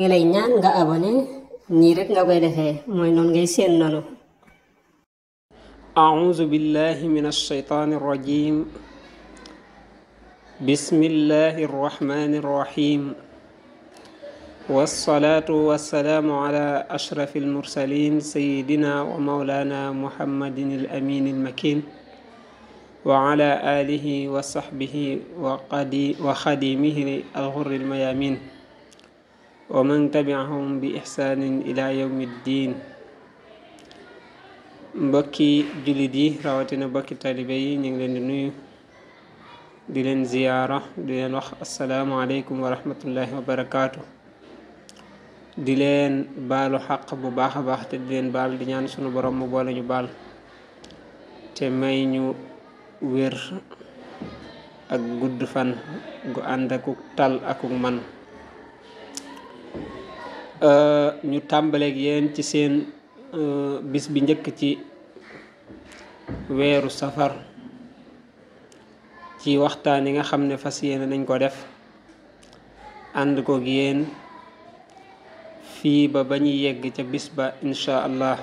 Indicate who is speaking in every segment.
Speaker 1: ngi lay ñaan nga abonné nii rek nga koy defee mooy noonu ngay seen noonu.
Speaker 2: أعوذ بالله من الشيطان الرجيم بسم الله الرحمن الرحيم والصلاة والسلام على أشرف المرسلين سيدنا ومولانا محمد الأمين المكين وعلى آله وصحبه وخديمه الغر الميامين ومن تبعهم بإحسان إلى يوم الدين. mbokki jullit yi rawatina mbokki talibe yi ñu ngi leen di nuyu di leen ziyaara di leen wax asalaamaaleykum wa rahmatullahi wa barakaatu. di leen baalu xaq bu baax a baax te di leen baal di ñaan sunu borom mu boole ñu baal te may ñu wér ak gudd fan gu ànd akuk tal akuk man. ñu tàmbaleeg yéen ci seen bis bi njëkk ci weeru safar ci waxtaan yi nga xam ne fas yéene nañ ko def ànd koog yéen fii ba ñuy yegg ca bis ba insha allah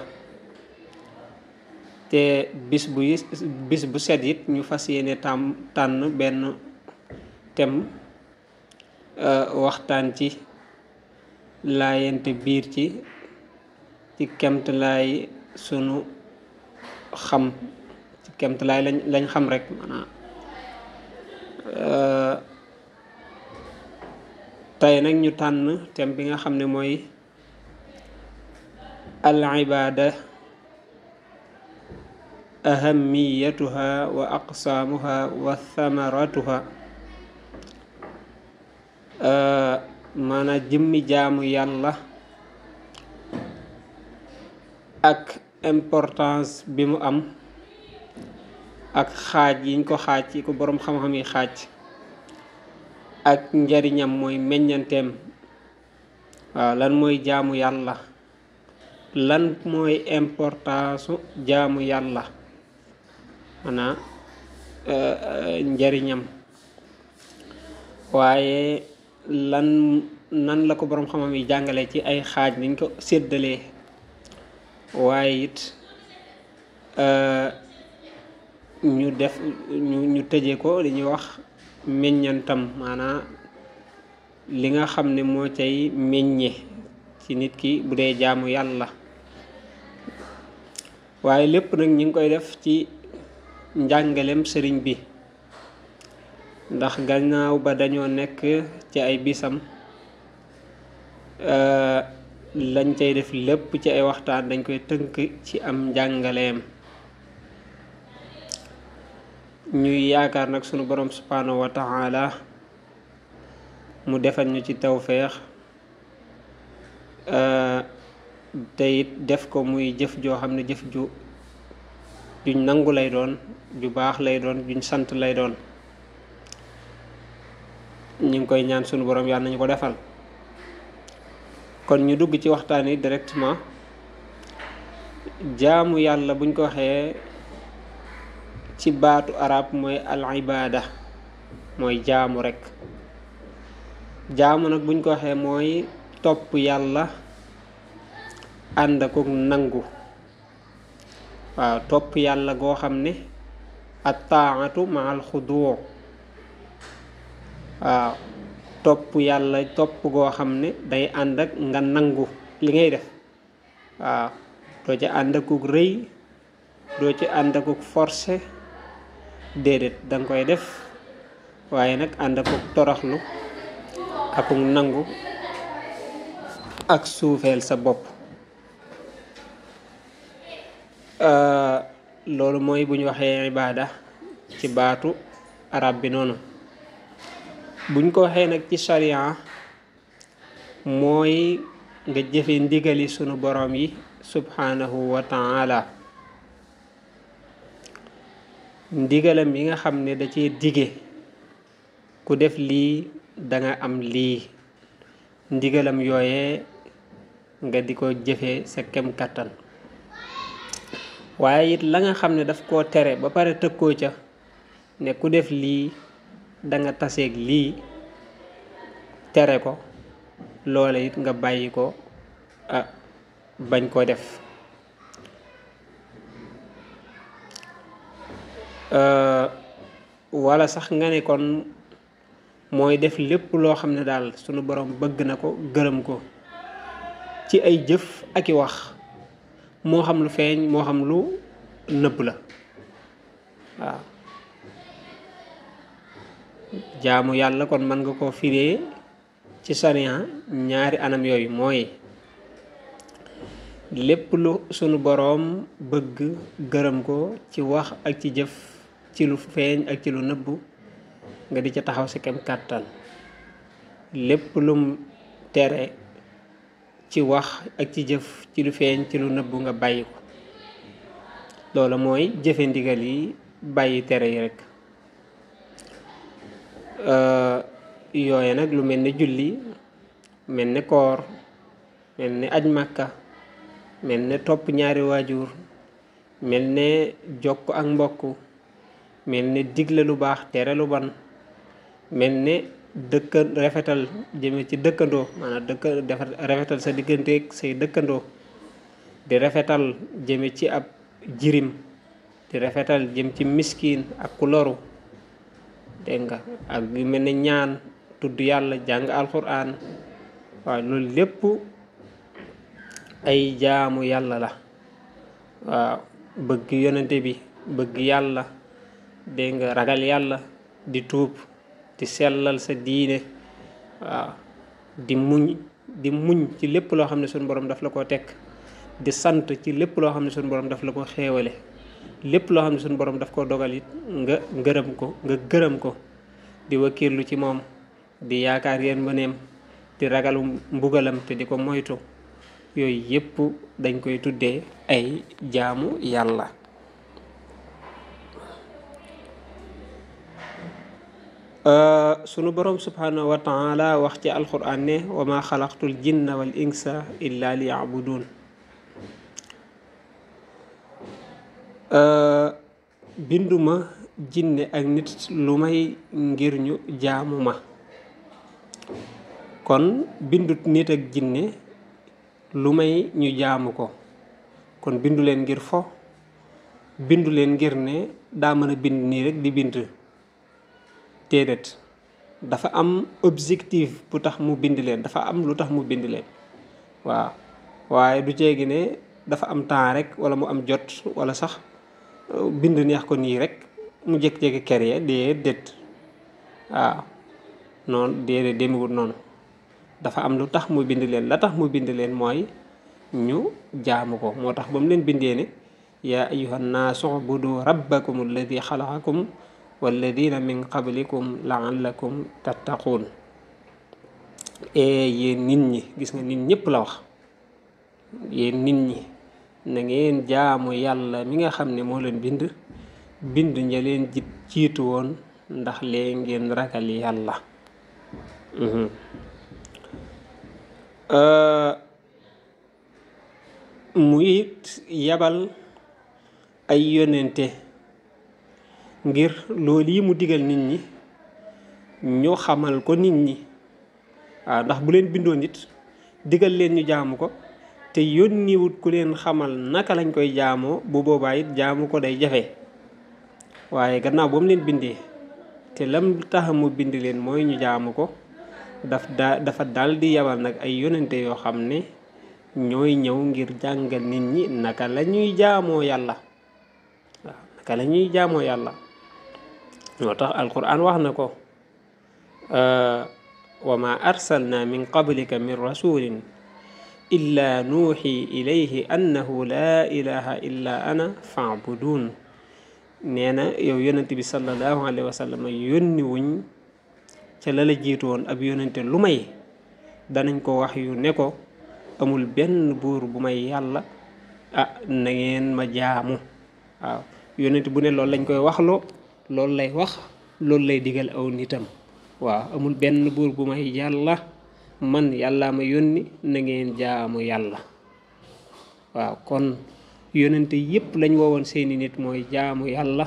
Speaker 2: te bis bu set it ñu fas yéene tànn benn thème waxtaan ci laayante biir ci kemtalaay sunu xam ci kemtalaay lañ xam rek maanaam tey nag ñu tànn thème bi nga xam ne mooy al ibada ahamiyatuha wa aqsaamuha wa thamaratuha. maanaam jëmmi jaamu yàlla ak importance bi mu am ak xaaj yiñ ko xaaj yi ko boroom xam-xam yi xaaj ak njariñam mooy meññanteem. waaw lan mooy jaamu yàlla, lan mooy importance su jaamu yàlla, maanaam njariñam, waaye nan la ko boroom xam-xam yi jàngale ci ay xaaj niñ ko séddalee, waaye it ñu tëje ko li ñuy wax meññantam, maanaam li nga xam ne moo cay meññe ci nit ki bu dee jaamu yàlla. waaye lépp nag ñu ngi koy def ci njàngalem sëriñ bi, ndax gannaaw ba dañoo nekk ci ay bisam lañ cay def lépp ci ay waxtaan dañ koy tënk ci am njàngaleem. ñuy yaakaar nag sunu borom subhanahu wa ta'ala mu defal ñu ci tawfeex te it def ko muy jëf joo xam ne jëf juñ nangu lay doon, ju baax lay doon, juñ sant lay doon. ñu ngi koy ñaan sunu borom yàlla nañu ko defal. kon ñu dugg ci waxtaan yi directement. jaamu yàlla buñ ko waxee ci baatu arab mooy al ibada, mooy jaamu rek. jaamu nag buñ ko waxee mooy topp yàlla ànd ak nangu. waaw topp yàlla goo xam ne at taatu ma al xudu. waaw topp yàlla topp goo xam ne day ànd ak nga nangu li ngay def. waaw doo ci ànd akuk rëy, doo ci ànd akuk forcé, déedéet danga koy def waaye nag ànd akuk toroxlu akuk nangu ak suufeel sa bopp. loolu mooy bu ñu waxee ibaada ci baatu arab bi noonu. buñ ko waxee nag ci sharia mooy nga jëfe ndigali sunu borom yi subhanahu wa ta'ala. ndigalam yi nga xam ne da cee dige ku def lii danga am lii. ndigalam yooyee nga di ko jëfe sa kem kattan. waaye it la nga xam ne daf koo tere ba pare tëkkoo ca ne ku def lii danga taseeg lii tere ko, loola it nga bàyyi ko bañ koo def wala sax nga ne kon mooy def lépp loo xam ne daal sunu borom bëgg na ko gërëm ko ci ay jëf ak i wax moo xam lu feeñ moo xam lu nëbb la waaw jaamu yàlla kon mën nga koo firee ci sariya ñaari anam yooyu mooy lépp lu sunu boroom bëgg gërëm ko ci wax ak ci jëf ci lu feeñ ak ci lu nëbb nga di ca taxaw si kem kàttan lépp lum tere ci wax ak ci jëf ci lu feeñ ci lu nëbb nga bàyyi ko loola mooy jëfe ndigal yi bàyyi tere yi rek yooye nag lu mel ne julli mel ne koor mel ne aj màkka mel ne topp ñaari waajur mel ne jokk ak mbokk mel ne digle lu baax tere lu bon mel ne rafetal jëme ci dëkkandoo maanaam rafetal sa digganteeg say dëkkandoo di rafetal jëme ci ab jirim di rafetal jëm ci miskin ak ku loru dégg nga ak yu mel ne ñaan tudd yàlla jàng alquran waaw loolu lépp ay jaamu yàlla la waaw bëgg yonente bi bëgg yàlla dégg nga ragal yàlla di tuub di sellal sa diine waaw di muñ ci lépp loo xam ne suñu borom daf la ko teg di sant ci lépp loo xam ne suñu borom daf la ko xéewale lépp loo xam ne suñu borom daf ko dogal it nga gërëm ko di wakiirlu ci moom di yaakaar yéen mëneem di ragalu mbugalam te di ko moytu yooyu yépp dañ koy tuddee ay jaamu yàlla sunu borom subhanahu wa taala wax ci alquran ne wa ma xalaqtul jinna wal insa illa li yabudun binduma jinne ak nit lu may ngir ñu jaamu ma kon bindut nit ak jinne lu may ñu jaamu ko kon bindu leen ngir fo bindu leen ngir ne daa mën a bind nii rek di bind déedéet dafa am objectif bu tax mu bind leen dafa am lu tax mu bind leen waaw waaye du ceegi ne dafa am temps rek wala mu am jot wala sax bind neex ko nii rek mu jékki-jékki créer déedéet waaw noonu déedéet demewut noonu dafa am lu tax mu bind leen la tax mu bind leen mooy ñu jaamu ko moo tax ba mu leen bindee ne yaa ayyuhan naasu ubudu rabbakum alladi xalaqakum walladina min qablikum laallakum tattaquun yéen nit ñi gis nga nit ñëpp la wax yéen nit ñi na ngeen jaamu yàlla mi nga xam ne moo leen bind ña leen jiitu woon ndax lee ngeen ragal yàlla mu it yabal ay yonente ngir loolu yi mu digal nit ñi ñu xamal ko nit ñi waaw ndax bu leen bindoo nit digal leen ñu jaamu ko te yónniwut ku leen xamal naka lañ koy jaamoo bu boobaa it jaamu ko day jafe waaye gannaaw ba mu leen bindee te lam tax mu bind leen mooy ñu jaamu ko dafa dal di yabal nag ay yonente yoo xam ne ñooy ñëw ngir jàngal nit ñi naka la ñuy jaamoo yàlla waaw naka la ñuy jaamoo yàlla moo tax alquran wax na ko wa ma arsalna min qablika min rasulin illa nuuxi ilayhi annahu laa ilaha illa ana faabudun nee na yow yonente bi sallallahu alayhi wa sallam yónni wuñ ca la la jiitu woon ab yonente lu may danañ ko wax yu ne ko amul benn buur bu may yàlla na ngeen ma jaamu waaw yonente bu ne loolu lañ koy waxloo loolu lay wax loolu lay digal aw nitam waaw amul benn buur bu may yàlla man yàlla ma yónni na ngeen jaamu yàlla waaw kon yonente yépp lañ woowoon seeni nit mooy jaamu yàlla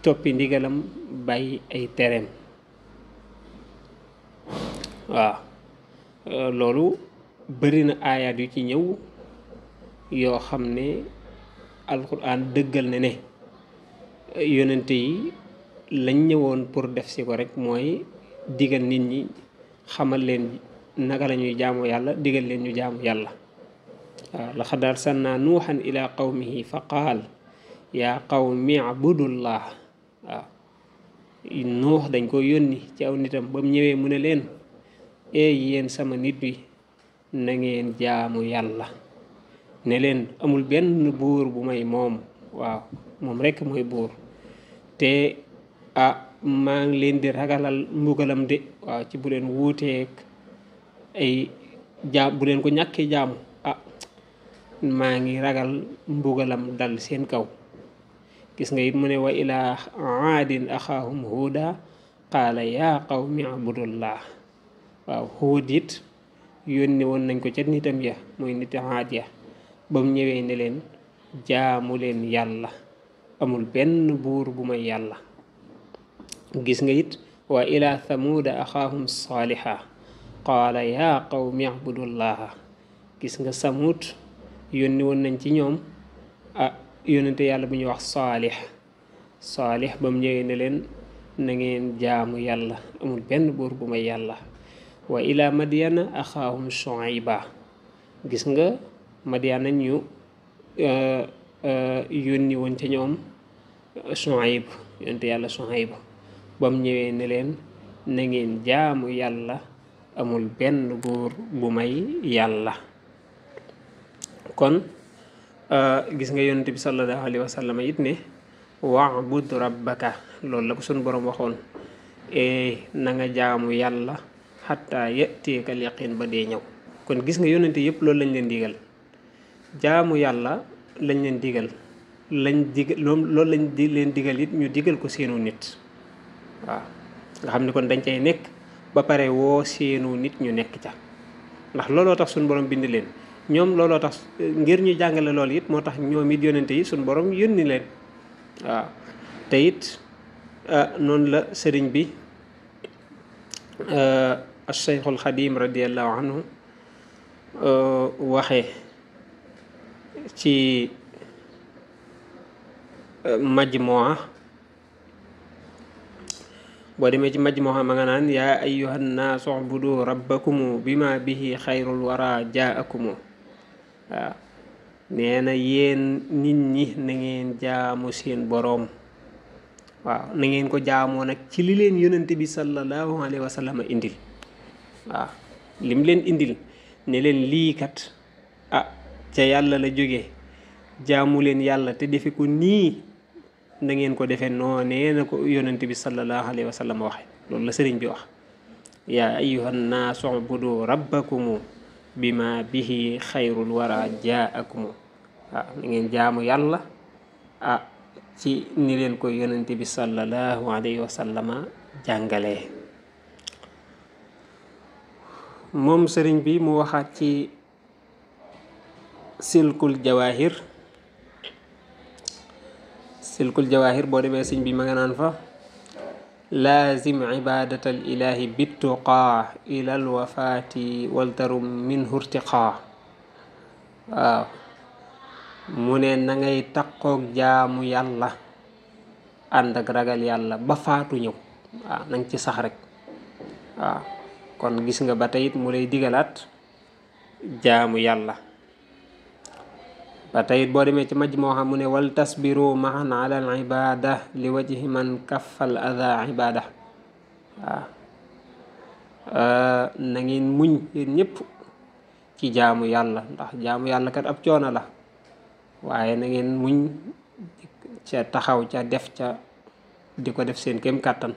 Speaker 2: toppi ndigalam bàyyi ay tereem waaw loolu bëri na aayaat yu ci ñëw yoo xam ne alquran dëggal na ne yonente yi lañ ñëwoon pour def si ko rek mooy digal nit ñi xamal leen naka la ñuy jaamu yàlla digal leen ñu jaamu yàlla waaw laqad arsalnaa nuuhan ila qawmihi fa qaal yaa qawmi abudullah waaw nuux dañ ko yónni ci aw nitam ba mu ñëwee mu ne leen yéen sama nit bi na ngeen jaamu yàlla ne leen amul benn buur bu may moom waaw moom rekk mooy buur te maa ngi leen di ragalal mbugalam de waaw ci bu leen wuuteeg ay bu leen ko ñàkkee jaamu maa ngi ragal mbugalam dal seen kaw gis nga it mu ne wa ilaa aadin axaahum huuda qaala yaa qawmi abudullah waaw Huud it yónni woon nañ ko ca nitam ya mooy niti Aad ya ba mu ñëwee ne leen jaamu leen yàlla amul benn buur bu may yàlla gis nga it wa ila thamuuda axaahum saaliha qaala yaa qawmi abudullaha gis nga Samuud yónni woon nañ ci ñoom yónnente yàlla bu ñuy wax saalix ba mu ñëwee ne leen na ngeen jaamu yàlla amul benn buur bu may yàlla wa ila madyana axaahum shuayba gis nga madyana ñu yónni woon ca ñoom Shuayb yónnente yàlla Shuayb ba mu ñëwee ne leen na ngeen jaamu yàlla amul benn buur bu may yàlla kon gis nga yonent bi sallallahu alayhi wa sallam it ne wa'bud rabbaka loolu la ko suñu borom waxoon na nga jaamu yàlla xataa ya'tiyakal yaqiin ba dee ñëw kon gis nga yonent yëpp loolu lañ leen digal jaamu yàlla lañ leen digal loolu lañ leen digal it ñu digal ko seenu nit waaw nga xam ne kon dañ cay nekk ba pare woo seenu nit ñu nekk ca ndax looloo tax suñu borom bind leen ñoom looloo tax ngir ñu jàngale loolu it moo tax ñoom it yonente yi suñu borom yónni leen waaw te it noonu la sëriñ bi Cheikhul Xadim radiallahu anhu waxee ci majmuwa boo demee ci majmuwa ma nga naan yaa ayyuhan naasu ubudu rabbakumu bima bihi xayrul wara jaakumu waaw nee na yéen nit ñi na ngeen jaamu seen boroom waaw na ngeen ko jaamoo nag ci li leen yonente bi sallallahu alayhi wa sallam indil waaw lim leen indil ne leen lii kat ca yàlla la jógee jaamu leen yàlla te defe ko nii na ngeen ko defee noonee na ko yonente bi sallallahu alayhi wa sallam waxe loolu la sëriñ bi wax yaa ayyuhan naasu ubudu rabbakumu bima bihi xayrul wara jaakumu waaw na ngeen jaamu yàlla ci ni leen ko yonente bi sallallahu alayhi wa sallama jàngalee moom sëriñ bi mu waxaat ci silkul jawahir boo demee sëriñ bi ma nga naan fa laazim ibadatal ilahi bittuqaa ilal wafaati waltarum min hurtiqaa waaw mu ne na ngay takkoog jaamu yàlla ànd ak ragal yàlla ba faatu ñëw waaw na nga ci sax rek waaw kon gis nga ba tey it mu lay digalaat jaamu yàlla ba tey it boo demee ci maj moo xam mu ne wal tasbiru mahan ala al ibada li wajhi man kaffal ada ibada waaw na ngeen muñ yéen ñëpp ci jaamu yàlla ndax jaamu yàlla kat ab coono la waaye na ngeen muñ ca taxaw ca def ca di ko def seen kem kàttan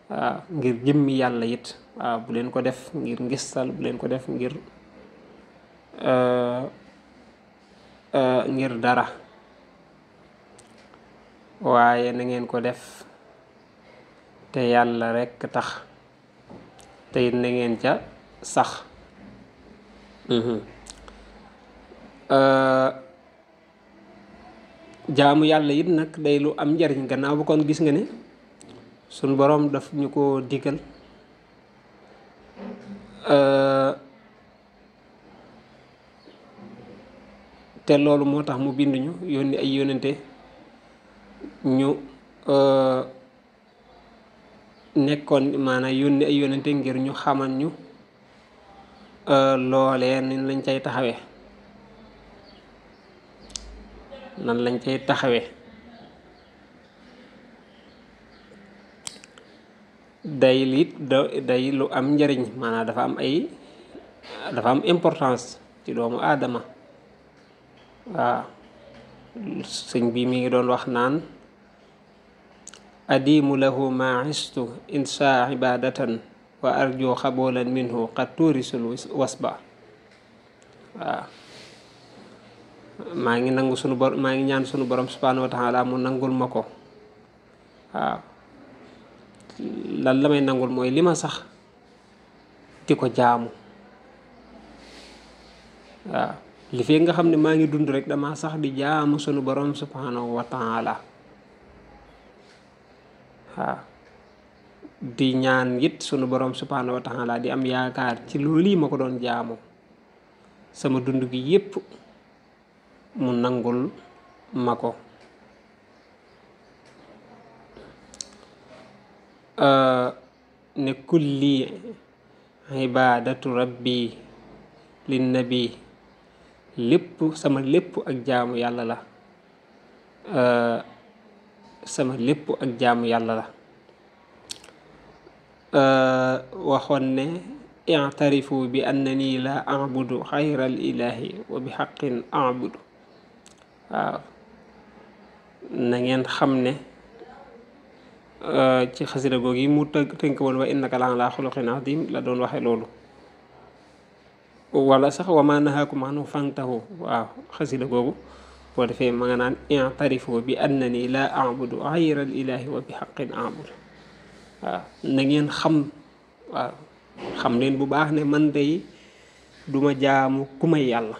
Speaker 2: waaw ngir jëmmi yàlla it waaw bu leen ko def ngir ngistal bu leen ko def ngir dara waaye na ngeen ko def te yàlla rekk tax te it na ngeen ca sax jaamu yàlla it nag day lu am njariñ gannaaw bu kon gis nga ne suñ boroom daf ñu ko digal te loolu moo tax mu bind ñu yónni ay yónnente ñu nekkoon maanaam yónni ay yónnente ngir ñu xamal ñu loolee nan lañ cay taxawee day lu am njariñ maanaam dafa am importance ci doomu aadama waaw sëñ bi mi ngi doon wax naan adimu lahu ma istu insa ibadatan wa arju xabolan minhu qad tuurisul wasba waaw maa ngi ñaan sunu borom subhanahu wa taala mu nangul ma ko waaw lan la may nangul mooy li ma sax di ko jaamu waaw li fi nga xam ne maa ngi dund rek dama sax di jaamu sunu borom subhanahu wa taala waaw di ñaan it sunu borom subhanahu wa taala di am yaakaar ci loolu yi ma ko doon jaamu sama dund gi yépp mu nangul ma ko ne kulli ibadatu rabbi lin nabi lépp sama lépp ak jaamu yàlla la sama lépp ak jaamu yàlla la waxoon ne i'tarifu bi annani la a'budu xayral ilahi wa bi haqqin a'budu waaw na ngeen xam ne ci xasida googu yi mu tënk woon wa innaka la ala xuluqin adim la doon waxe loolu wala sax wa ma nahaakum anhu fantahu waaw xasida googu boo defee ma nga naan i'tarifu bi annani la a'budu xayral ilahi wa bi haqqin a'budu waaw na ngeen xam waaw xam leen bu baax ne man day duma jaamu ku may yàlla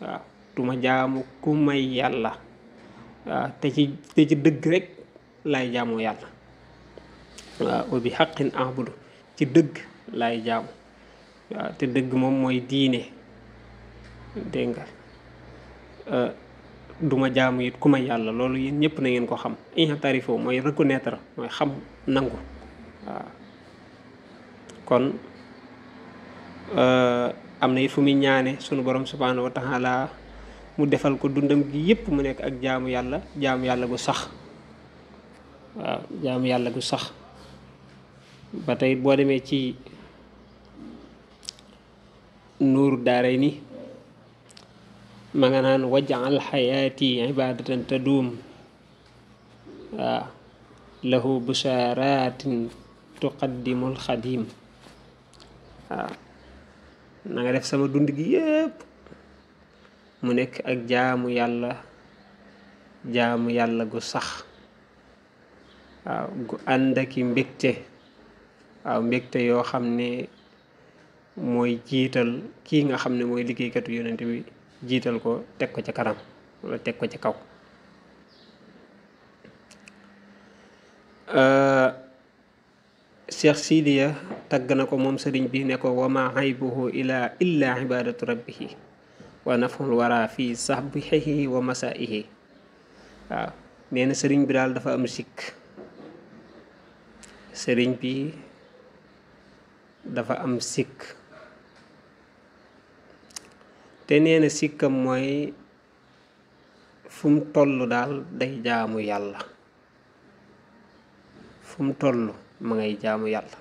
Speaker 2: waaw duma jaamu ku may yàlla waaw te ci dëgg rek laay jaamoo yàlla waaw wa bi haqqin a'budu ci dëgg laay jaamu waaw te dëgg moom mooy diine dégg nga duma jaamu it ku may yàlla loolu yéen ñëpp na ngeen ko xam i'tarifu mooy reconnaître mooy xam nangu waaw kon am na it fu muy ñaane sunu borom subhanahu wa taala mu defal ko dundam gi yépp mu nekk ak jaamu yàlla gu sax waaw jaamu yàlla gu sax ba tey boo demee ci nuuru daaray ni ma nga naan waj'al xayaati ibadatan taduum waaw lahu bushaaratin tuqaddimul xadim waaw na nga def sama dund gi yépp mu nekk ak jaamu yàlla gu sax waaw gu ànd aki mbégte waaw mbégte yoo xam ne mooy jiital kii nga xam ne mooy liggéeykatu yonent bi jiital ko teg ko ca kanam wala teg ko ca kaw Cheikh Sidiya tagg na ko moom sëriñ bi ne ko wama haybuhu illa ibadatu rabbihi wa naful wara fi sahbihi wa masaihi waaw nee na sëriñ bi daal dafa am sikk sëriñ bi dafa am sikk te nee na sikkam mooy fu mu toll daal day jaamu yàlla fu mu toll ma ngay jaamu yàlla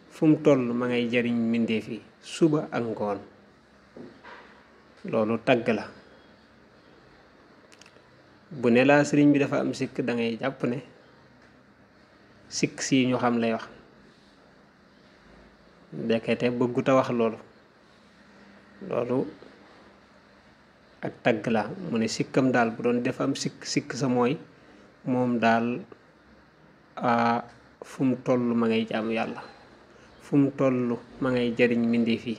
Speaker 2: fu mu toll ma ngay jariñ mbindeef yi suba ak ngoon loolu tagg la bu ne laa sëriñ bi dafa am sikk da ngay jàpp ne sikk si ñu xam lay wax ndekete bëggut a wax loolu ak tagg la mu ne sikkam daal bu doon def am sikk sa mooy moom daal fu mu toll ma ngay jaamu yàlla fu mu toll ma ngay jariñ mbindeef yi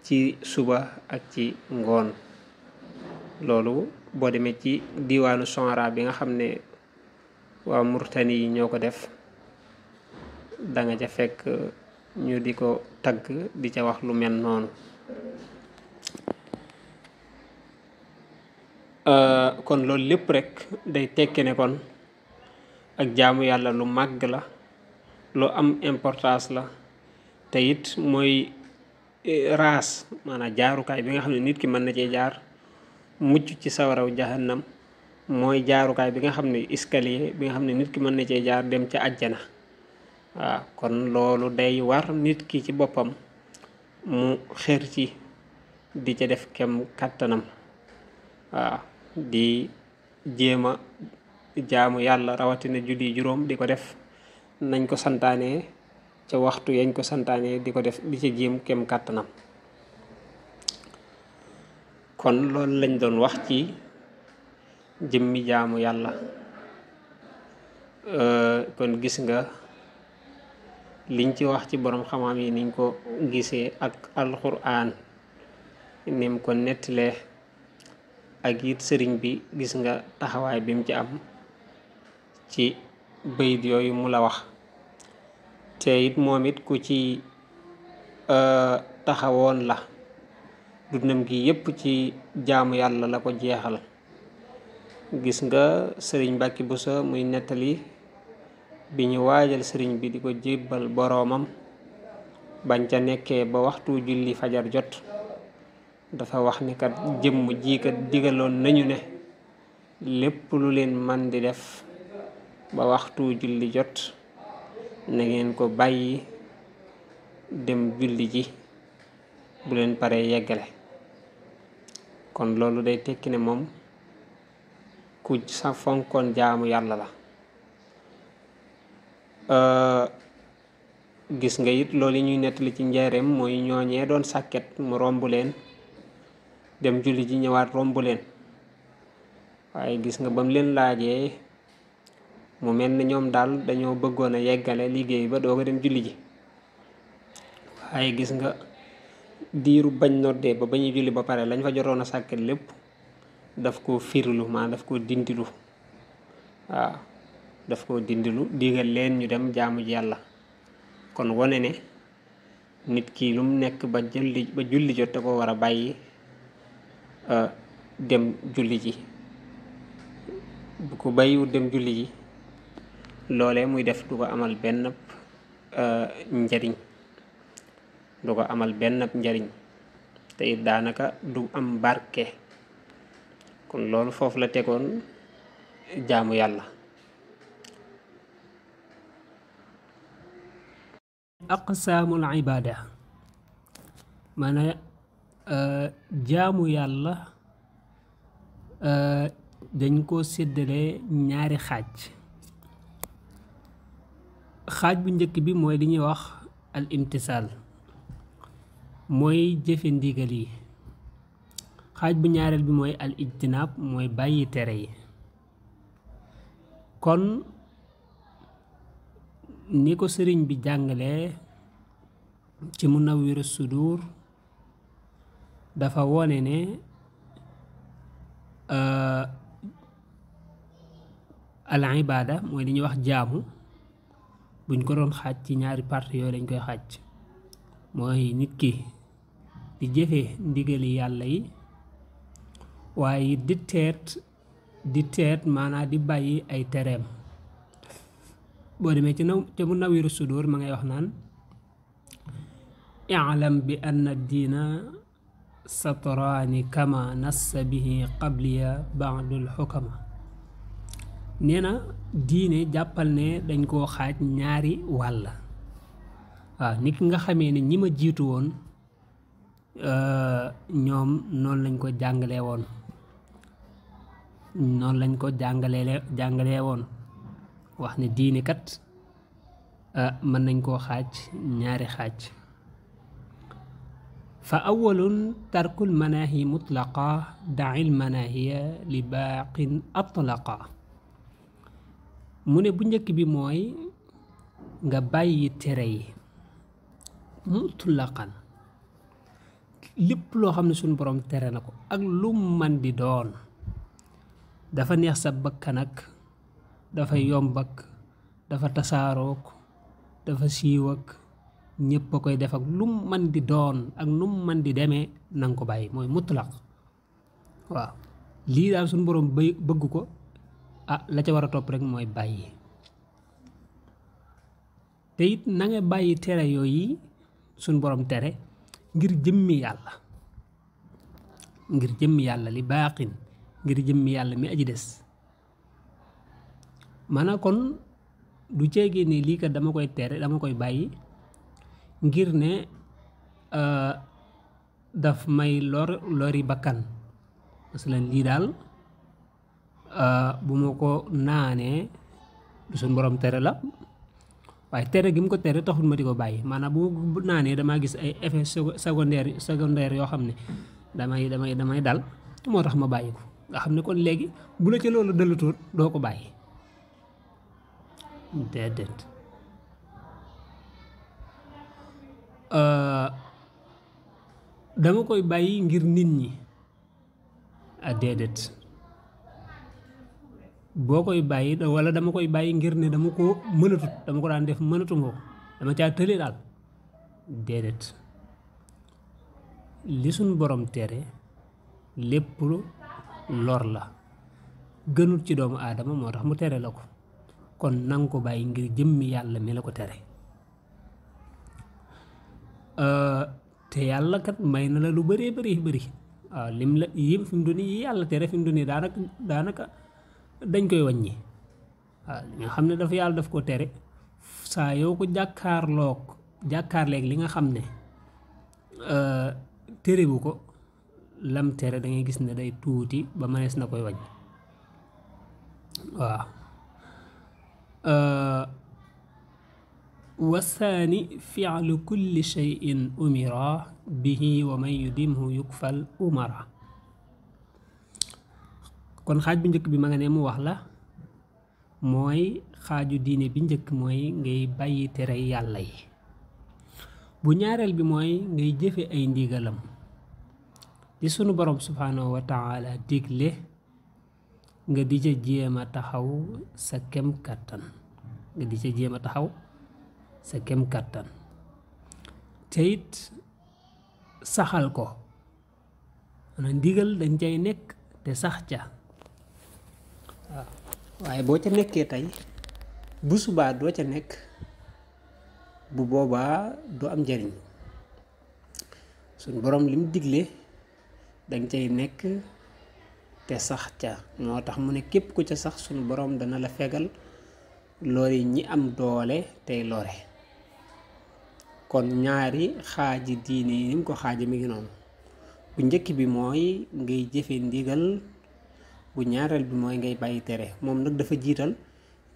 Speaker 2: ci suba ak ci ngoon loolu boo demee ci diwaanu Sonra bi nga xam ne waa Murtani yi ñoo ko def da nga ca fekk ñu di ko tagg di ca wax lu mel noonu. kon loolu lépp rek day tekki ne kon ak jaamu yàlla lu màgg la, lu am importance la, te it mooy raas maanaam jaarukaay bi nga xam ne nit ki mën na cee jaar mucc ci sawaraw jahannam, mooy jaarukaay bi nga xam ne escalier bi nga xam ne nit ki mën na cee jaar dem ca àjjana. waaw kon loolu day war nit ki ci boppam mu xër ci di ca def kem kàttanam. waaw di jéema jaamu yàlla rawatina julli juróom di ko def nañ ko santaane ca waxtu yañ ko santaane di ko def di ca jéem kem kàttanam. kon loolu lañ doon wax ci jëmmi jaamu yàlla. kon gis nga liñ ci wax ci borom xam-xam yi niñ ko gisee ak alxuraan nim ko nettalee ak it sëriñ bi gis nga taxawaay bi mu ci am ci bayit yooyu mu la wax. te it moom it ku ci taxawoon la, dundam gi yépp ci jaamu yàlla la ko jeexal. gis nga sëriñ Mbàkke Buso muy nettali bi ñu waajal sëriñ bi di ko jébbal boroomam bañ ca nekkee ba waxtu julli fajar jot, dafa wax ni kat jëmm ji kat digaloon nañu ne lépp lu leen man di def ba waxtu julli jot na ngeen ko bàyyi dem julli ji, bu leen paree yeggale. kon loolu day tekki ne moom ku sa fonkoon jaamu yàlla la. gis nga it loolu ñuy nettali ci njaareem mooy ñooñee doon sàkket mu romb leen dem julli ji ñëwaat romb leen, waaye gis nga bam leen laajee mu mel ni ñoom daal dañoo bëggoon a yeggale liggéey ba doo ko dem julli ji. waaye gis nga diiru bañ noddee ba ñu julli ba pare lañ fa jotoon a sàkket lépp daf ko firlu maa daf ko dindilu. waaw daf ko dindilu digal leen ñu dem jaamu ji yàlla. kon wone ne nit ki lu mu nekk ba julli jot da ko war a bàyyi dem julli ji. bu ko bàyyiwut dem julli ji loolee muy def du ko amal benn njariñ te it daanaka du am barke. kon loolu foofu la tegoon jaamu yàlla. aqsaamul ibaada maanaam jaamu yàlla dañ ko séddale ñaari xaaj bu njëkk bi mooy li ñuy wax al imtisaal, mooy jëfe ndigal yi. xaaj bu ñaareel bi mooy al ijtinaab, mooy bàyyi tere yi. kon ni ko sëriñ bi jàngalee ci Munawwirus Sudur dafa wone ne al ibaada mooy li ñuy wax jaamu, buñ ko doon xaaj ci ñaari parti yooyu lañ koy xaaj. mooy nit ki di jëfe ndigali yàlla yi, waaye di teet maanaa di bàyyi ay tereem. boo demee ci Munawwirus Sudur ma ngay wax naan i'lam bi anna diina satraani kama nassa bihi qabliya ba'dul xukama. nee na diine jàppal ne dañ koo xaaj ñaari wàll. waaw nit ki nga xamee ne ñi ma jiitu woon ñoom noonu lañ ko jàngalee woon wax ne diine kat mën nañ koo xaaj ñaari xaaj. fa awwalun tarkul manaahi mutlaqa da'il manaahiya li baaqin atlaqa. mu ne bu njëkk bi mooy nga bàyyi tere yi mutlaqan, lépp loo xam ne suñu borom tere na ko ak lu man di doon, dafa neex sa bakkan ak dafa yomb ak dafa tasaarook dafa siiw ak
Speaker 3: ñëpp a koy def ak lum man di doon ak num man di demee nanga ko bàyyi mooy mutlaq waaw lii daal suñu borom bëgg ko la ca war a topp rek mooy bàyyi te it na nga bàyyi tere yooyu suñu borom tere ngir jëmmi yàlla li baaxin ngir jëmmi yàlla mi aji des maanaam kon du ceegee ni lii kat dama koy tere dama koy bàyyi ngir ne daf may lori bakkan masalan lii daal bu ma ko naanee du suñ borom tere la waaye tere gi mu ko tere taxul ma di ko bàyyi maanaam bu naanee damaa gis ay effet secondaire yoo xam ne damay dal moo tax ma bàyyi ko nga xam ne kon léegi bu la ca loolu dalutoon doo ko bàyyi déedéet dama koy bàyyi ngir nit ñi déedéet boo koy bàyyi wala dama koy bàyyi ngir ne dama ko mënatut dama ko daan def mënatuma ko dama caa tële daal déedéet li suñ borom tere lépp lor la gënut ci doomu aadama moo tax mu tere la ko kon nanga ko bàyyi ngir jëmmi yàlla mi la ko tere te yàlla kat may na la lu bëree bëri waaw lim la yëpp fi mu doon yi yàlla tere fi mu doon daanaka dañ koy wàññi waaw li nga xam ne dafa yàlla daf ko tere saa yow ko jàkkaarleeg li nga xam ne tere bu ko lam tere da ngay gis ne day tuuti ba mënees na koy wàññi waaw wasaani fi'lu kulli shay'in umira bihi wa man yudimhu yukfal umara kon xaaj bu njëkk bi ma nga ne mu wax la mooy xaaju diine bi njëkk mooy ngay bàyyi tere yàlla yi bu ñaareel bi mooy ngay jëfe ay ndigalam di sunu borom subhanahu wa taala digle nga di ca jéem a taxaw sa kem kàttan te it saxal ko maanaam ndigal dañ cay nekk te sax ca waaw
Speaker 2: waaye boo ca nekkee tey bu subaa doo ca nekk bu boobaa du am njariñ suñ borom lim digle dañ cay nekk te sax ca moo tax mu ne képp ku ca sax suñ borom dana la fegal loolu ñi am doole tey lore kon ñaari xaaji diine yi ni mu ko xaaji mi ngi noonu bu njëkk bi mooy ngay jëfe ndigal bu ñaareel bi mooy ngay bàyyi tere moom nag dafa jiital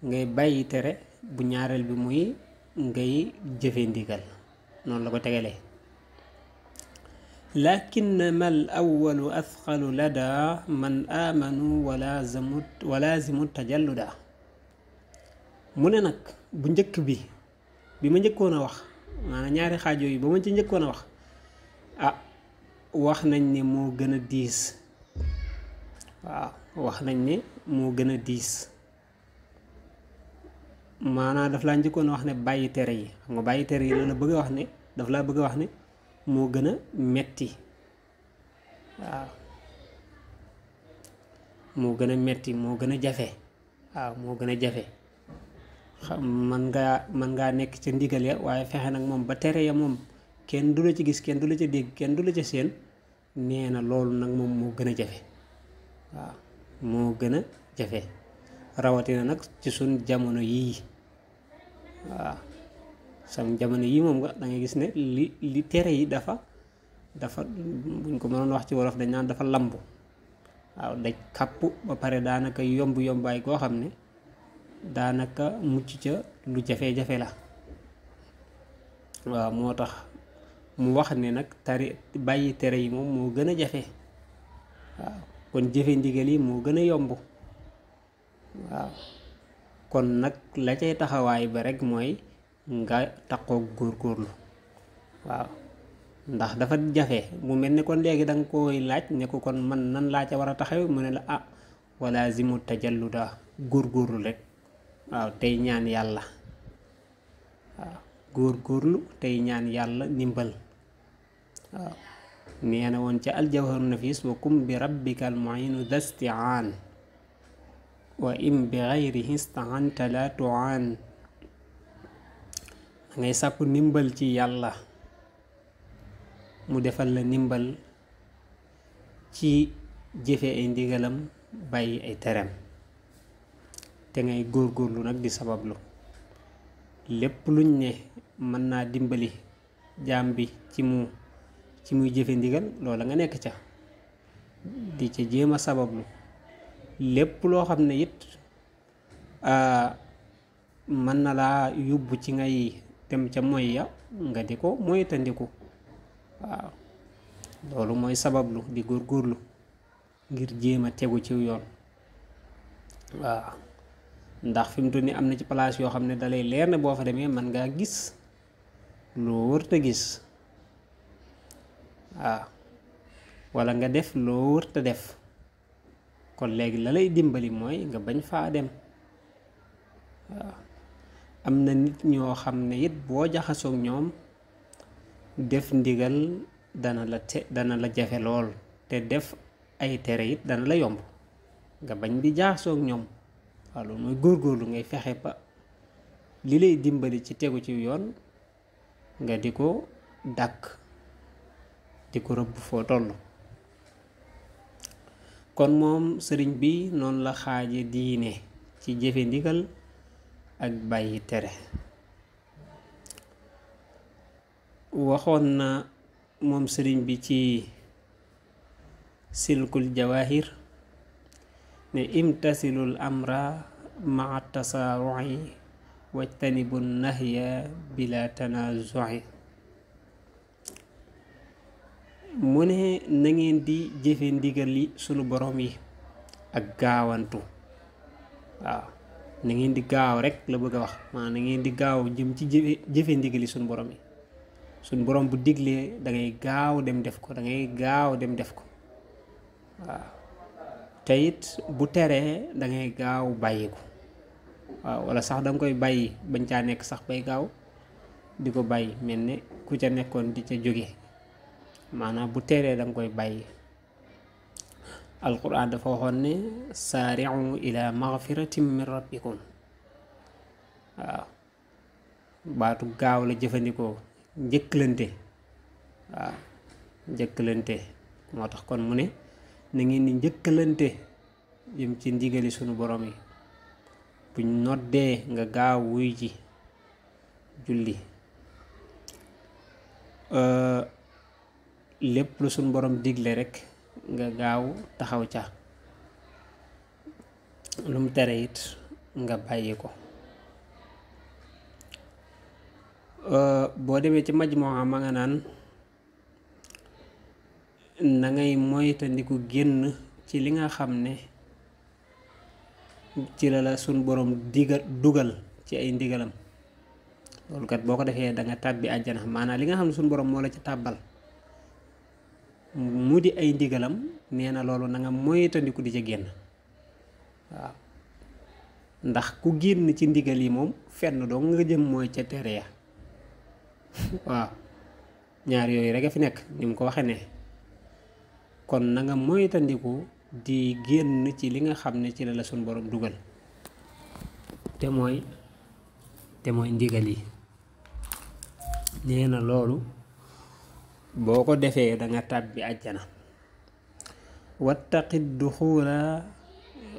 Speaker 2: ngay bàyyi tere bu ñaareel bi muy ngay jëfe ndigal noonu la ko tegalee lakinnama al awalu athqalu lada man amanu walaazimu tajalluda mu ne nag bu njëkk bi ma njëkkoon a wax maanaam ñaari xaaj yooyu ba ma ci njëkkoon a wax wax nañ ne moo gën a diis waaw wax nañ ne moo gën a diis maanaam daf laa njëkkoon a wax ne bàyyi tere yi xam nga bàyyi tere yi la bëgg a wax ne daf laa bëgg a wax ne moo gën a metti waaw moo gën a metti moo gën a jafe waaw moo gën a jafe xam man ngaa nekk ca ndigal ya waaye fexe nag moom ba tere ya moom kenn du la ci gis kenn du la ca dégg kenn du la ca seen nee na loolu nag moom moo gën a jafe waaw moo gën a jafe rawatina nag ci suñ jamono yii waaw sam jamono yii moom nga da ngay gis ne li tere yi dafa buñ ko mënoon wax ci wolof dañ naan dafa lamb waaw daj kàpp ba pare daanaka yombaay koo xam ne daanaka mucc ca lu jafe-jafe la waaw moo tax mu wax ne nag bàyyi tere yi moom moo gën a jafe waaw kon jëfe ndigal yi moo gën a yomb waaw kon nag la cay taxawaay ba rek mooy nga taqoog góorgóorlu waaw ndax dafa jafe mu mel ni kon léegi danga koy laaj ne ko kon man nan laa ca war a taxaw mu ne la walaazimu tajalluda góorgóorlu rek waaw tey ñaan yàlla waaw góorgóorlu tey ñaan yàlla ndimbal. waaw nee na woon ca aljawharu nafis wa kum bi rabbikal muinu dastiaan wa im bi xayrihi istaanta la tuaan. ngay sàkku ndimbal ci yàlla mu defal la ndimbal ci jëfe ay ndigalam bàyyi ay tereem te ngay góorgóorlu nag di sabablu lépp luñ ne mën naa dimbali jaam bi ci muy jëfe ndigal loola nga nekk ca di ca jéem a sabablu. lépp loo xam ne it mën na laa yóbbu ci ngay dem ca moy ya nga di ko moytandiku. waaw loolu mooy sabablu di góorgóorlu ngir jéem a tegu ci yoon. waaw ndax fi mu toll nii am na ci place yoo xam ne dalay leer ne boo fa demee mën ngaa gis loo wërta gis. waaw walla nga def loo wërta def kon léegi la lay dimbali mooy nga bañ faa dem. waaw am na nit ñoo xam ne it boo jaxasoog ñoom def ndigal dana la jafe lool te def ay tere it dana la yomb nga bañ di jaxasoog ñoom. waaw loolu mooy góorgóorlu ngay fexe ba li lay dimbali ci tegu ci yoon nga di ko dàkk di ko rëbb foo toll. kon moom sëriñ bi noonu la xaaje diine ci jëfe ndigal ak bàyyi tere. waxoon na moom sëriñ bi ci silkul jawahir ne imtasilul amra maa tasaaru'i wajtanibu nahya bila tanazu'i. mu ne na ngeen di jëfe ndigal yi sunu borom yi ak gaawantu. waaw na ngeen di gaaw rek la bëgg a wax maanaam na ngeen di gaaw jëm ci jëfe ndigal yi sunu borom yi. sunu borom bu diglee da ngay gaaw dem def ko waaw te it bu teree da ngay gaaw bàyyi ko. waaw walla sax danga koy bàyyi bañ caa nekk sax bay gaaw di ko bàyyi mel ne ku ca nekkoon di ca jóge. maanaam bu teree danga koy bàyyi. alquran dafa waxoon ne saari'u ila maghfiratin min rabbikum. waaw baatu gaaw la jëfandikoo njëkkalante. waaw njëkkalante moo tax kon mu ne na ngeen di njëkkalante jëm ci ndigali sunu borom yi. buñ noddee nga gaaw wuy ji julli. lépp lu sunu borom digle rekk nga gaaw taxaw ca. lu mu tere it nga bàyyi ko. boo demee ci majmuha ma nga naan na ngay moytandiku génn ci li nga xam ne ci la sunu borom dugal ci ay ndigalam. loolu kat boo ko defee da nga tàbbi àjjana. maanaam li nga xam ne sunu borom moo la ci tàbbal mu di ay ndigalam nee na loolu na nga moytandiku di ca génn. waaw ndax ku génn ci ndigal yi moom fenn doo nga jëm mooy ca tere ya. waaw ñaar yooyu rek a fi nekk ni mu ko waxee ne kon na nga moytandiku di génn ci li nga xam ne ci la suñ borom dugal te mooy ndigal yi. nee na loolu boo ko defee da nga tàbbi àjjana. wattaqi duxuula.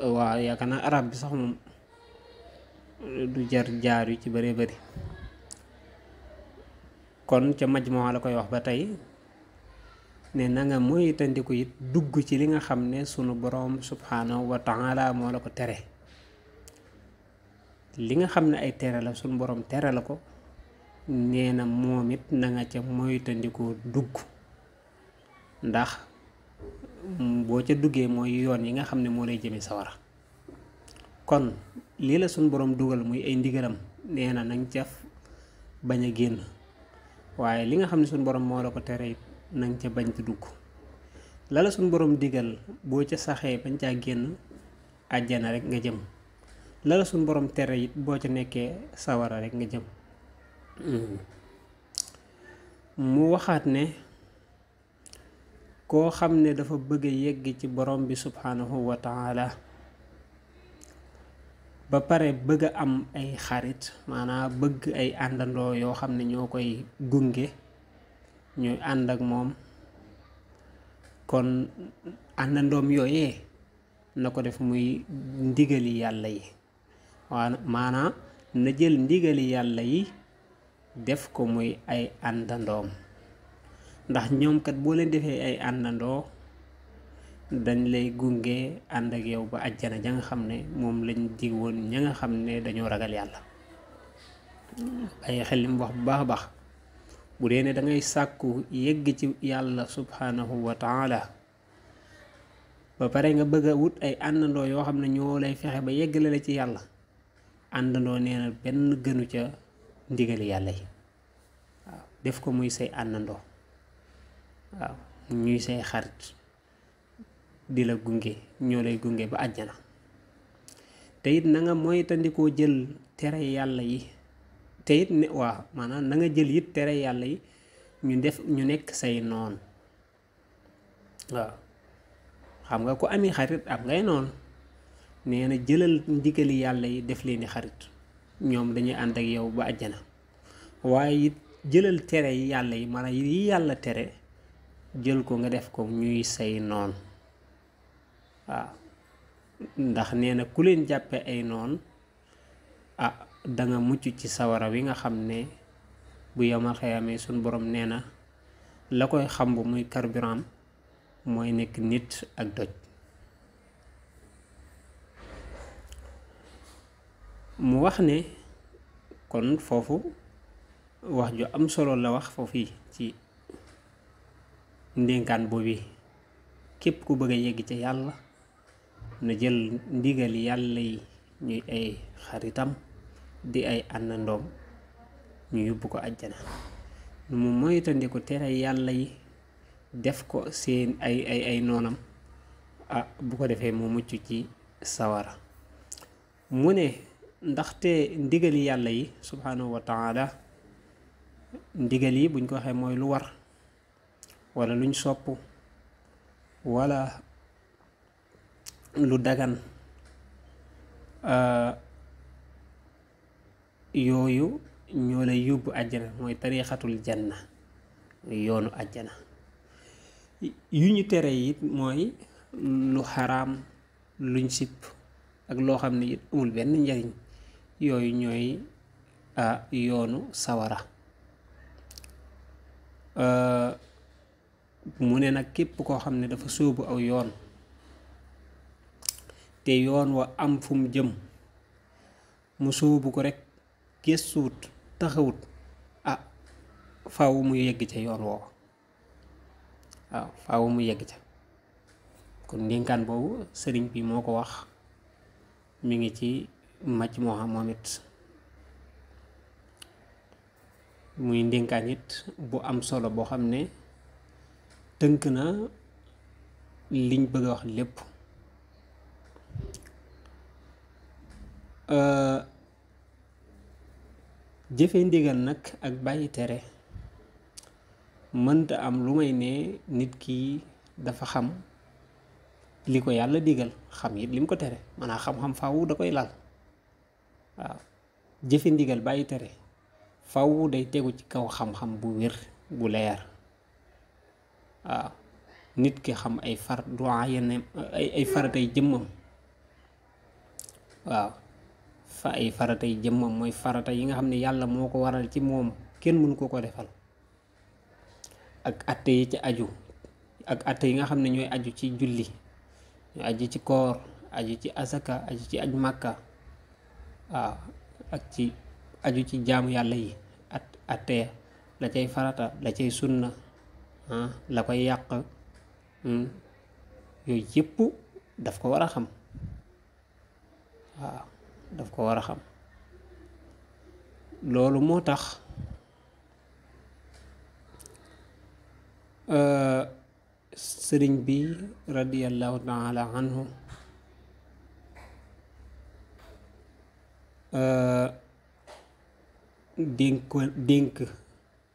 Speaker 2: waaw yaakaar naa arab bi sax moom du jaar yu ci bëree bëri. kon ca majmuha la koy wax ba tey ne na nga moytandiku it dugg ci li nga xam ne sunu borom subhanahu wa taala moo la ko tere. li nga xam ne ay tere la sunu borom tere la ko nee na moom it na nga ca moytandiku dugg. ndax boo ca duggee mooy yoon yi nga xam ne moo lay jëme sawara. kon lii la sunu borom dugal muy ay ndigalam nee na nanga ca bañ a génn. waaye li nga xam ne suñu borom moo la ko tere it nanga ca bañ ci dugg. la la suñu borom digal boo ca saxee bañ caa génn àjjana rek nga jëm. la la suñu borom tere it boo ca nekkee sawara rek nga jëm. mu waxaat ne koo xam ne dafa bëgg a yegg ci borom bi subhanahu wa taala ba pare bëgg a am ay xarit maanaam bëgg ay àndandoo yoo xam ne ñoo koy gunge ñuy ànd ak moom kon àndandoom yooyee na ko def muy ndigali yàlla yi waa maanaam na jël ndigali yàlla yi def ko muy ay àndandoom ndax ñoom kat boo leen defee ay àndandoo dañ lay gunge ànd ak yow ba àjjana ja nga xam ne moom lañ dig woon ña nga xam ne dañoo ragal yàlla bàyyi xel li mu wax bu baax a baax bu dee ne dangay sàkku yegg ci yàlla subhanahu wa taala ba pare nga bëgg a wut ay àndandoo yoo xam ne ñoo lay fexe ba yeggale la ci yàlla àndandoo nee na benn gënu ca ndigali yàlla yi waaw def ko muy say àndandoo waaw ñuy say xarit di la gunge ñoo lay gunge ba àjjana te it na nga moytandikoo jël tere yàlla yi te it ne waaw maanaam na nga jël it tere yàlla yi ñu nekk say noon waaw xam nga ku ami xarit am ngay noon nee na jëlal ndigali yàlla yi def leen di xarit ñoom dañuy ànd ak yow ba àjjana waaye it jëlal tere yi yàlla yi maanaam yi yàlla tere jël ko nga def ko ñuy say noon waaw ndax nee na ku leen jàppe ay noon danga mucc ci sawara wi nga xam ne bu yomal xëyamee suñ borom nee na la koy xam bu muy carburant mooy nekk nit ak doj mu wax ne kon foofu wax ju am solo la wax foofu ci ndénkaan boobu képp ku bëgg a yegg ca yàlla na jël ndigal yàlla yi ñuy ay xaritam di ay àndandoom ñu yóbbu ko àjjana nu mu moytandiku tere yàlla yi def ko seen ay noonam bu ko defee mu mucc ci sawara mu ne ndaxte ndigali yàlla yi subhanahu wa taala ndigal yi buñ ko waxee mooy lu war wala luñ sopp wala lu dagan yooyu ñoo lay yóbbu àjjana mooy tariixatul janna yoonu àjjana yu ñu tere it mooy lu xaraam luñ sipp ak loo xam ne it amul benn njariñ yooyu ñooy yoonu sawara mu ne nag képp koo xam ne dafa sóobu aw yoon te yoon wa am fu mu jëm mu sóobu ko rekk gëstuwut taxawut faaw mu yegg ca yoon woowa waaw faaw mu yegg ca kon ndénkaan boobu sëriñ bi moo ko wax mi ngi ci màcc moo xam moom it muy ndénkaan it bu am solo boo xam ne tënk na liñ bëgg a wax lépp jëfe ndigal nag ak bàyyi tere mënta am lu may ne nit ki dafa xam li ko yàlla digal xam it lim ko tere maanaam xam-xam faaw da koy laal waaw jëfe ndigal bàyyi tere faaw day tegu ci kaw xam-xam bu wér bu leer waaw nit ki xam ay far doa yenn ay faratay jëmmam waaw ay faratay jëmmam mooy farata yi nga xam ne yàlla moo ko waral ci moom kenn mënu ko defal ak atte yi ci aju ak atte yi nga xam ne ñooy aju ci julli ñu aju ci koor aju ci asaka aju ci aj màkka waaw ak ci aju ci jaamu yàlla yi atte la cay farata la cay sunna la koy yàq yooyu yëpp daf ko war a xam waaw daf ko war a xam loolu moo tax sëriñ bi radiyallahu taala anhu dénk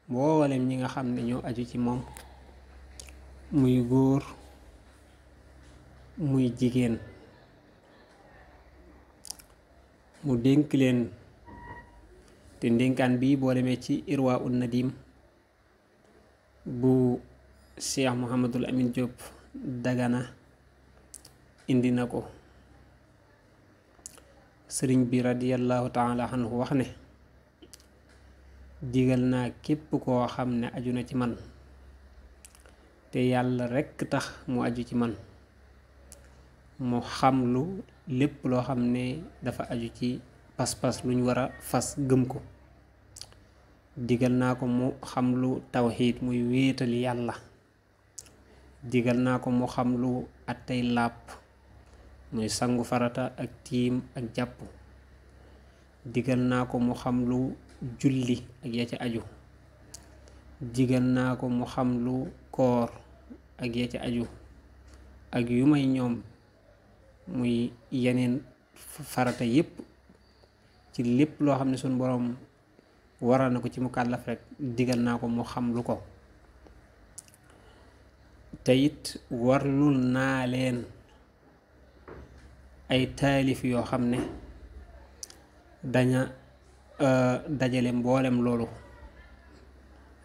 Speaker 2: mboolem ñi nga xam ne ñoo aju ci moom muy góor muy jigéen mu dénk leen te ndénkaan bi boo demee ci irwa un nadim bu Cheikh Mouhamadul Amin Diop Dagana indi na ko sëriñ bi radiyallahu taala anhu wax ne digal naa képp koo xam ne aju na ci man te yàlla rekk tax mu aju ci man mu xam lu lépp loo xam ne dafa aju ci pas-pas lu ñu war a fas gëm ko digal naa ko mu xam lu tawxiid muy wéetal yàlla digal naa ko mu xam lu attey làpp muy sangu farata ak tiim ak jàpp digal naa ko mu xam lu julli ak ya ca aju digal naa ko mu xam lu koor ak ya ca aju ak yu may ñoom muy yeneen farata yépp ci lépp loo xam ne suñ boroom waral na ko ci mu kàllaf rek digal naa ko mu xam lu ko te it warlul naa leen ay taalif yoo xam ne daña dajale mboolem loolu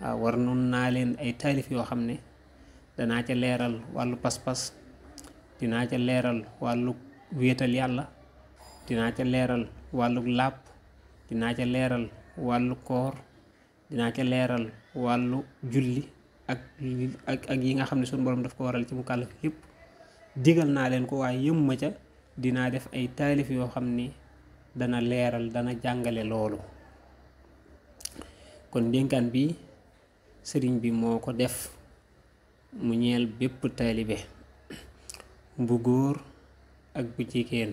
Speaker 2: waaw warlul naa leen ay taalif yoo xam ne danaa ca leeral wàllu pas-pas dinaa ca leeral wàllu wéetal yàlla dinaa ca leeral wàllu làpp dinaa ca leeral wàllu koor dinaa ca leeral wàllu julli ak yi nga xam ne suñu borom daf ko waral ci mu kàllaf yépp digal naa leen ko waaye yëmma ca dinaa def ay taalif yoo xam ni dana leeral dana jàngale loolu kon dénkaan bi sëriñ bi moo ko def mu ñeel bépp taalibe bu góor ak bu jigéen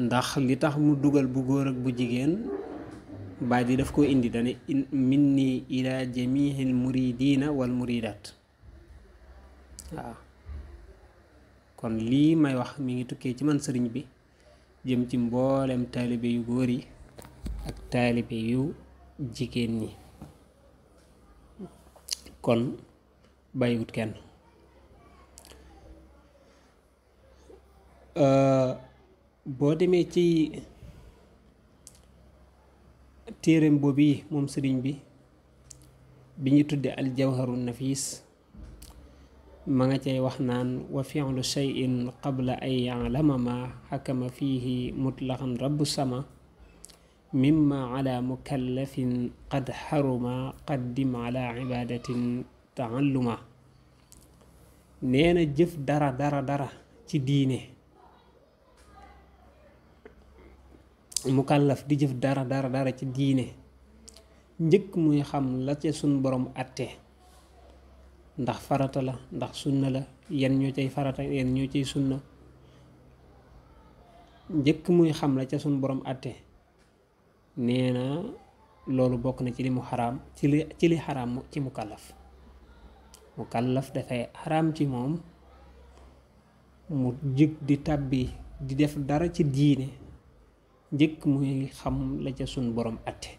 Speaker 2: ndax li tax mu dugal bu góor ak bu jigéen baat yi daf ko indi dane minni ila jamihil muridina wal muridat waaw kon lii may wax mi ngi tukkee ci man sëriñ bi jëm ci mboolem taalibe yu góor yi ak taalibe yu jigéen ñi kon bàyyiwut kenn boo demee ci téereem boobu moom sëriñ bi ñu tudde aljawharu nafis ma nga cay wax naan wa fi'lu shay'in qabla an ya'lama ma xakama fiihi mutlaqan rabbu sama mimma ala mukallafin qad xaruma qaddim ala ibadatin taalluma nee na jëf dara ci diine mukallaf di jëf dara ci diine njëkk muy xam la ca sun borom atte ndax farata la ndax sunna la yan ñoo cay farata yan ñoo cay sunna njëkk muy xam la ca sun borom atte nee na loolu bokk na ci li mu xaraam ci li xaraam ci mukallaf dafay xaraam ci moom mu jëg di tàbbi di def dara ci diine njëkk muy xam la ca sun borom atte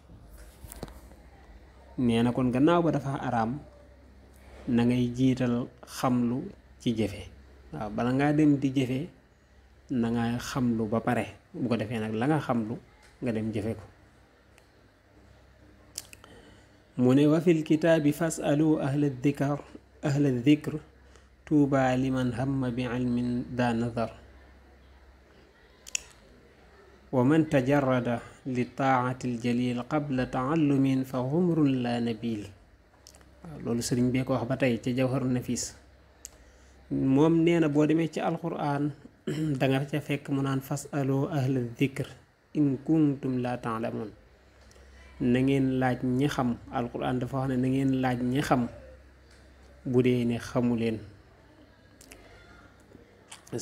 Speaker 2: nee na kon gannaaw ba dafa araam na ngay jiital xamlu ci jëfe waaw bala ngaa dem di jëfe na nga xamlu ba pare bu ko defee nag la nga xamlu nga dem jëfe ko mu ne wa fil kitaabi fasalu ahla dhikr tuuba liman hamma bi ilmin daa nazar wa man tajarrada li taati aljalil qabla taallumin fa xumrun la nabil waaw loolu sëriñ bee ko wax ba tey ca jawharu nafis moom nee na boo demee ci alquran danga ca fekk mu naan fasalu ahla dhikr in kuntum la taalamun na ngeen laaj ñi xam alquran dafa wax ne na ngeen laaj ñi xam bu dee ne xamu leen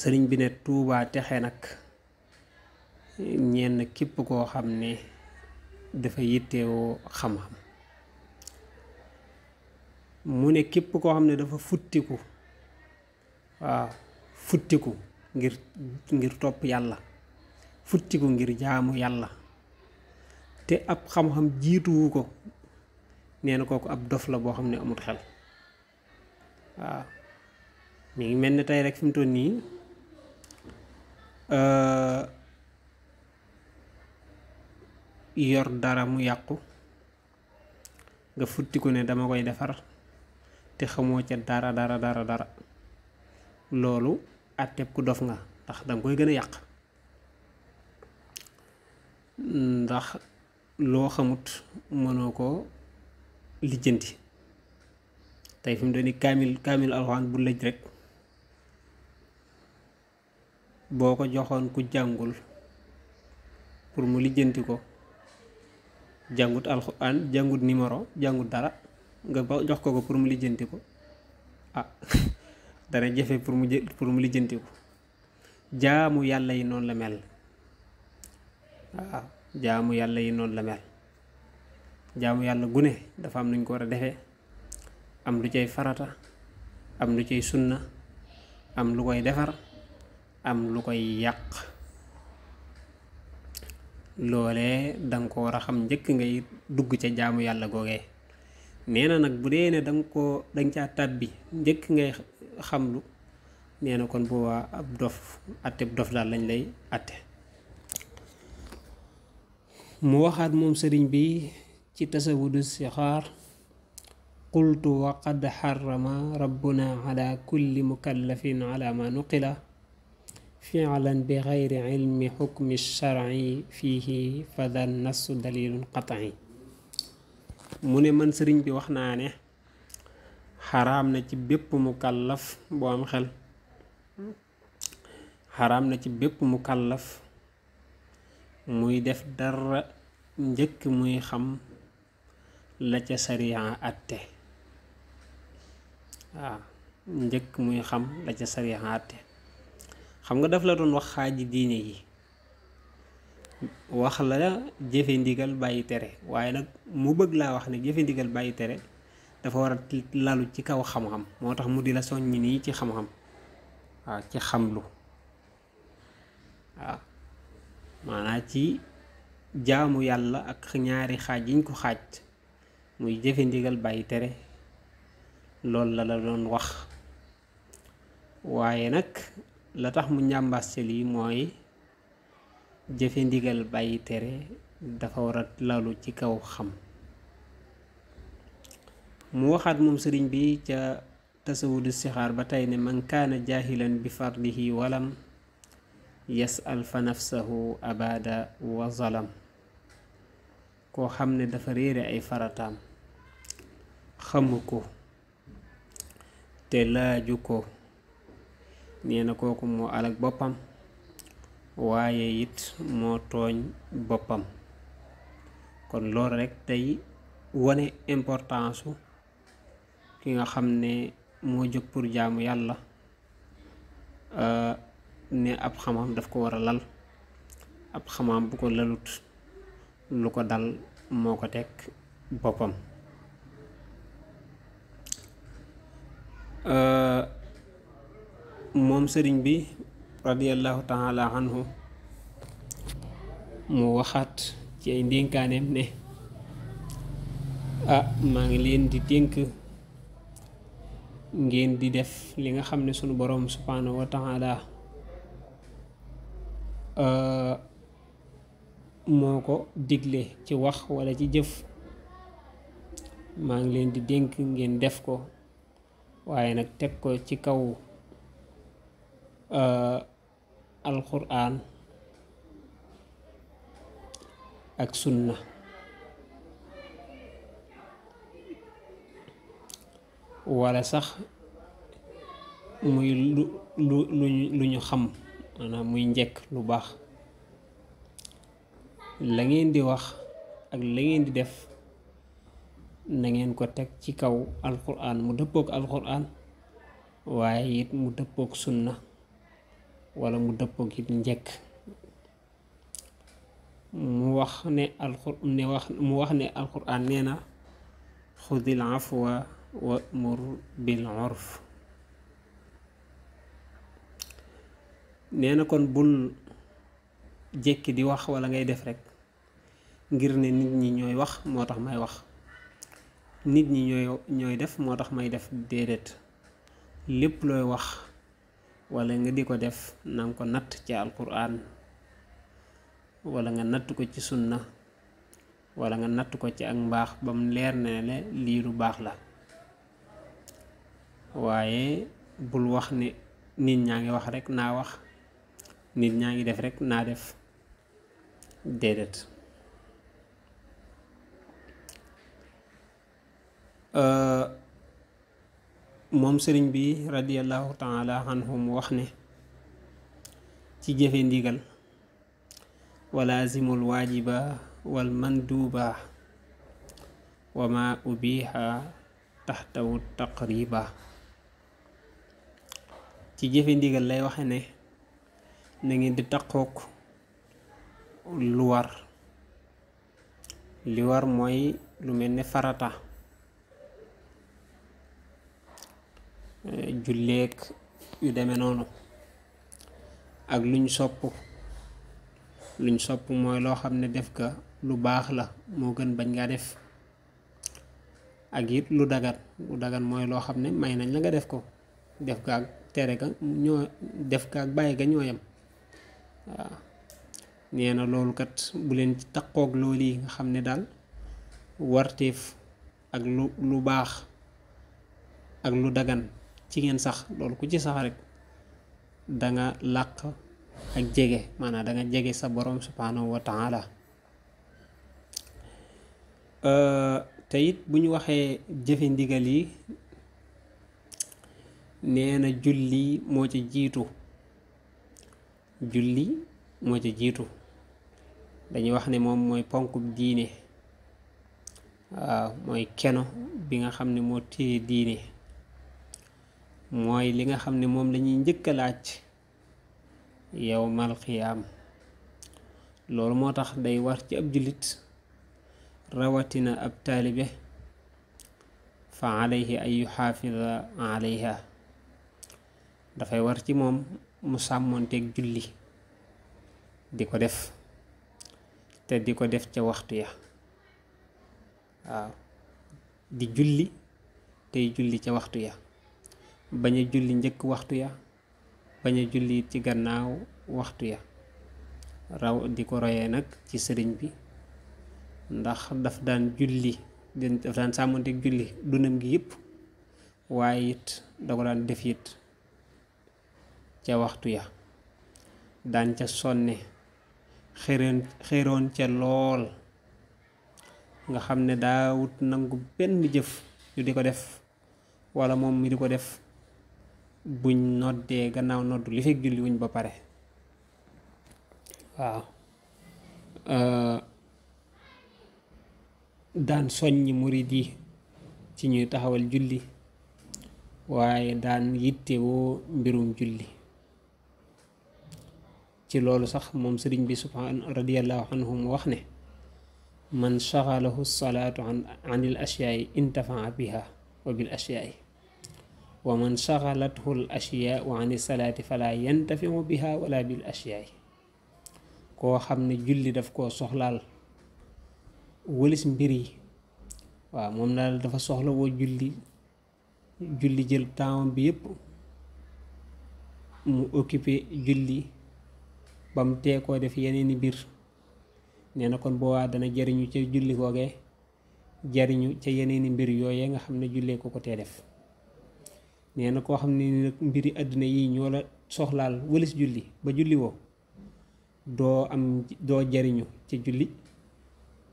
Speaker 2: sëriñ bi ne tuubaa texe nag ñenn képp koo xam ne dafa yittewoo xam-xam mu ne képp koo xam ne dafa futtiku waaw futtiku ngir topp yàlla futtiku ngir jaamu yàlla te ab xam-xam jiituwu ko nee na kooku ab dof la boo xam ne amut xel. waaw mi ngi mel ne tey rek fi mu toll nii yor dara mu yàqu nga futtiku ne dama koy defar te xamoo ca dara loolu àtteeb ku dof nga ndax danga koy gën a yàq, ndax loo xamut mënoo ko lijjanti. tey fi mu doon ni kaamil alxuraan bu lëj rek boo ko joxoon ku jàngul pour mu lijjanti ko, jàngut alxuraan jàngut numéro jàngut dara, nga jox ko pour mu lijjanti ko dana jafe pour mu lijjanti ko. jaamu yàlla yi noonu la mel. waaw jaamu yàlla yi noonu la mel. jaamu yàlla gune dafa am nuñ ko war a defee, am lu cay farata, am lu cay sunna, am lu koy defar, am lu koy yàq. loolee danga ko war a xam njëkk ngay dugg ca jaamu yàlla googee. nee na nag bu dee ne danga caa tàbbi njëkk ngay xamlu, nee na kon boobaa ab dof atteb dof daal lañ lay atte. mu waxaat moom sëriñ bi ci tasawudu sixaar, qultu wa qad xarama rabbuna ala kulli mukallafin ala ma nuqila fi'lan bi xayri ilmi xukmi shar'i fiihi fa da nassu dalilun qat'i. mu ne man sëriñ bi wax naa ne xaraam na ci bépp mukallaf boo am xel, xaraam na ci bépp mukallaf muy def dara njëkk muy xam la ca sariya àtte. waaw njëkk muy xam la ca sariya àtte. xam nga daf la doon wax xaaji diine yi, wax la jëfe ndigal bàyyi tere, waaye nag mu bëgg laa wax ne jëfe ndigal bàyyi tere dafa war a lalu ci kaw xam-xam. moo tax mu di la soññi nii ci xam-xam. waaw ci xamlu. waaw maanaa ci jaamu yàlla ak ñaari xaaj yiñ ko xaaj muy jëfe ndigal bàyyi tere, loolu la doon wax. waaye nag la tax mu njàmbaas ci lii mooy jëfe ndigal bàyyi tere dafa war a lalu ci kaw xam. mu waxaat moom sëriñ bi ca tasawudu sixaar ba tey ne man kaana jaahilan bi fardihi walam yasal fa nafsahu abada wa zalam. koo xam ne dafa réere ay farataam xamu ko te laaju ko, nee na kooku moo alak boppam waaye it moo tooñ boppam. kon loolu rekk tey wane importance su ki nga xam ne moo jóg pour jaamu yàlla, ne ab xamam daf ko war a lal. ab xamam bu ko lalut lu ko dal moo ko teg boppam. moom sëriñ bi radiyallahu taala anhu mu waxaat ci ay ndénkaaneem ne maa ngi leen di dénk ngeen di def li nga xam ne sunu boroom subhanahu wa taala moo ko digle ci wax walla ci jëf. maa ngi leen di dénk ngeen def ko, waaye nag teg ko ci kaw alxuraan ak sunna. walla sax muy lu ñu xam, maanaam muy njëkk lu baax. la ngeen di wax ak la ngeen di def na ngeen ko teg ci kaw alxuraan, mu dëppook alxuraan, waaye it mu dëppook sunna, walla mu dëppook it njëkk. mu wax ne alxuraan nee na xudil afwa wa'mur bil urf. nee na kon bul jékki di wax wala ngay def rek ngir ne nit ñi ñooy wax moo tax may wax, nit ñi ñooy def moo tax may def. déedéet, lépp looy wax wala nga di ko def nanga ko natt ci alquran wala nga natt ko ci sunna wala nga natt ko ci ak mbaax ba mu leer ne le lii lu baax la. waaye bul wax ne nit ñaa ngi wax rek naa wax, nit ñaa ngi def rek naa def. déedéet. moom sëriñ bi radiyallahu taala anhu mu wax ne ci jëfe ndigal walazimul waajiba wal manduuba wa ma ubiha taxtawu taqriba. ci jëfe ndigal lay waxe ne na ngeen di taqook lu war. li war mooy lu mel ne farata, julleek yu demee noonu, ak luñ sopp mooy loo xam ne def ka lu baax la moo gën bañ ngaa def. ak it lu dagan mooy loo xam ne may nañ la nga def ko, def ka ak tere ka ñoo def ka ak bàyyi ga ñooyam. waaw nee na loolu kat bu leen ci taqoog loolu yi nga xam ne daal warteef ak lu baax ak lu dagan ci ngeen sax. loolu ku ci sax rek danga làq ak jege, maanaam danga jege sa borom subhanahu wa taala. te it bu ñu waxee jëfe ndigal yi nee na julli moo ca jiitu. dañuy wax ne moom mooy ponkub diine. waaw mooy keno bi nga xam ne moo téye diine, mooy li nga xam ne moom lañuy njëkk a laaj yawmal qiyaam. loolu moo tax day war ci ab jullit rawatina ab taalibe fa alayhi ay yuxaafida alayha. dafay war ci moom mu sàmmoonteeg julli di ko def te di ko def ca waxtu ya. waaw di julli tey julli ca waxtu ya, bañ a julli njëkk waxtu ya, bañ a julli ci gannaaw waxtu ya. raw di ko royee nag ci sëriñ bi, ndax daf daan sàmmanteeg julli dunam gi yëpp, waaye it da ko daan def it ca waxtu ya, daan ca sonne, xéroon ca lool, nga xam ne daawut nangu benn jëf ñu di ko def wala moom mi di ko def buñ noddee gannaaw noddu li fekk julli wuñ ba pare. waaw daan soññi murid yi ci ñuy taxawal julli, waaye daan yittewoo mbirum julli. ci loolu sax moom sëriñ bi subhaanahu radiyallahu anhu mu wax ne man shaghalahu salaatu anil ashyaai intafaa biha wa bil ashyaai wa man shaghalathu al ashyaau ani salaati fala yantafiu biha wala bil ashyaai. koo xam ne julli daf koo soxlaal wëlis mbir yi, waaw moom daal dafa soxla woo julli jël temps bi yépp mu occupé julli bam tee koo def yeneeni mbir. nee na kon boobaa dana jariñu ca julli googee, jariñu ca yeneeni mbir yooyee nga xam ne jullee ko tee def. nee na koo xam ne nag mbiri àddina yi ñoo la soxlaal wëlis julli ba julli woo, doo jariñu ca julli,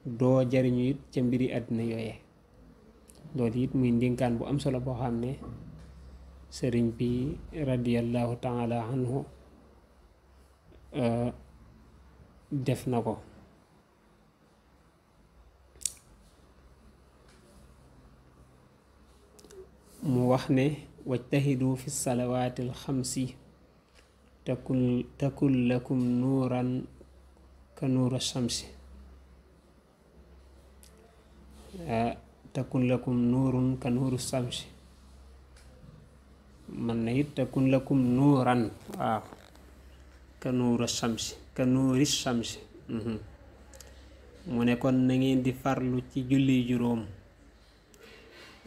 Speaker 2: doo jariñu it ca mbiri àddina yooyee. loolu it muy ndénkaan bu am solo boo xam ne sëriñ bi radiyallahu taala anhu def na ko. mu wax ne wajtahidu fi salawaati alxamsi takun lakum nuuran ka nuura shamsi. takun lakum nuurun ka nuuru shamsi. man na it takun lakum nuuran waaw ka nuura shamsi. ka nuuri shamsi mu ne kon na ngeen di farlu ci julli juróom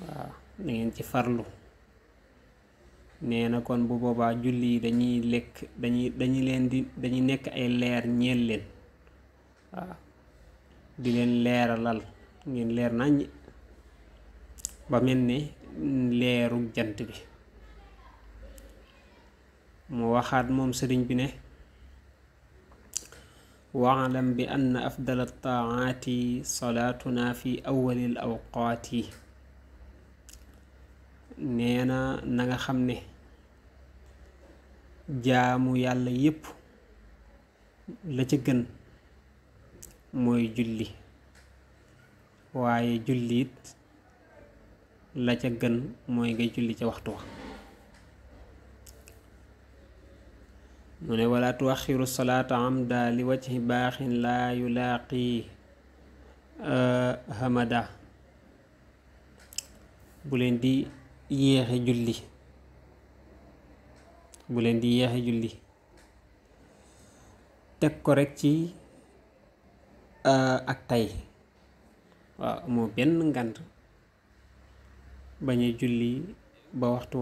Speaker 2: waaw na ngeen ci farlu nee na kon bu boobaa julli yi dañuy lekk dañuy nekk ay leer ñeel leen waaw di leen leeralal ngeen leer nañ ba mel ne leeru jant bi mu waxaat moom sëriñ bi ne waalam bi ann afdal taati salaatuna fi awwalil awqaati nee na nga xam ne jaamu yàlla yépp la ca gën mooy julli waaye julliit la ca gën mooy ngay julli ca waxtu wa mu ne wala tuaxiru salaata amda li wajhi baaxin laa yulaaqi hamada bu leen di yéexe julli teg ko rekk ci ak tay waaw moo benn ngant bañ a julli ba waxtu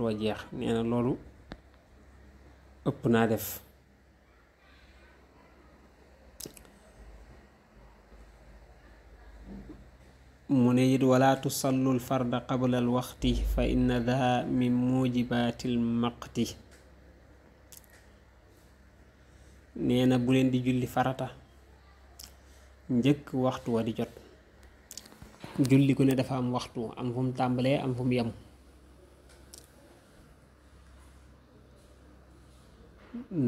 Speaker 2: wa jeex nee na loolu ëpp naa def mu ne it wala tusallul farda qabla al waxti fa inna daa min mujibatil maqti nee na bu leen di julli farata njëkk waxtu wa di jot julli ku ne dafa am waxtu am fu mu tàmbalee am fu mu yem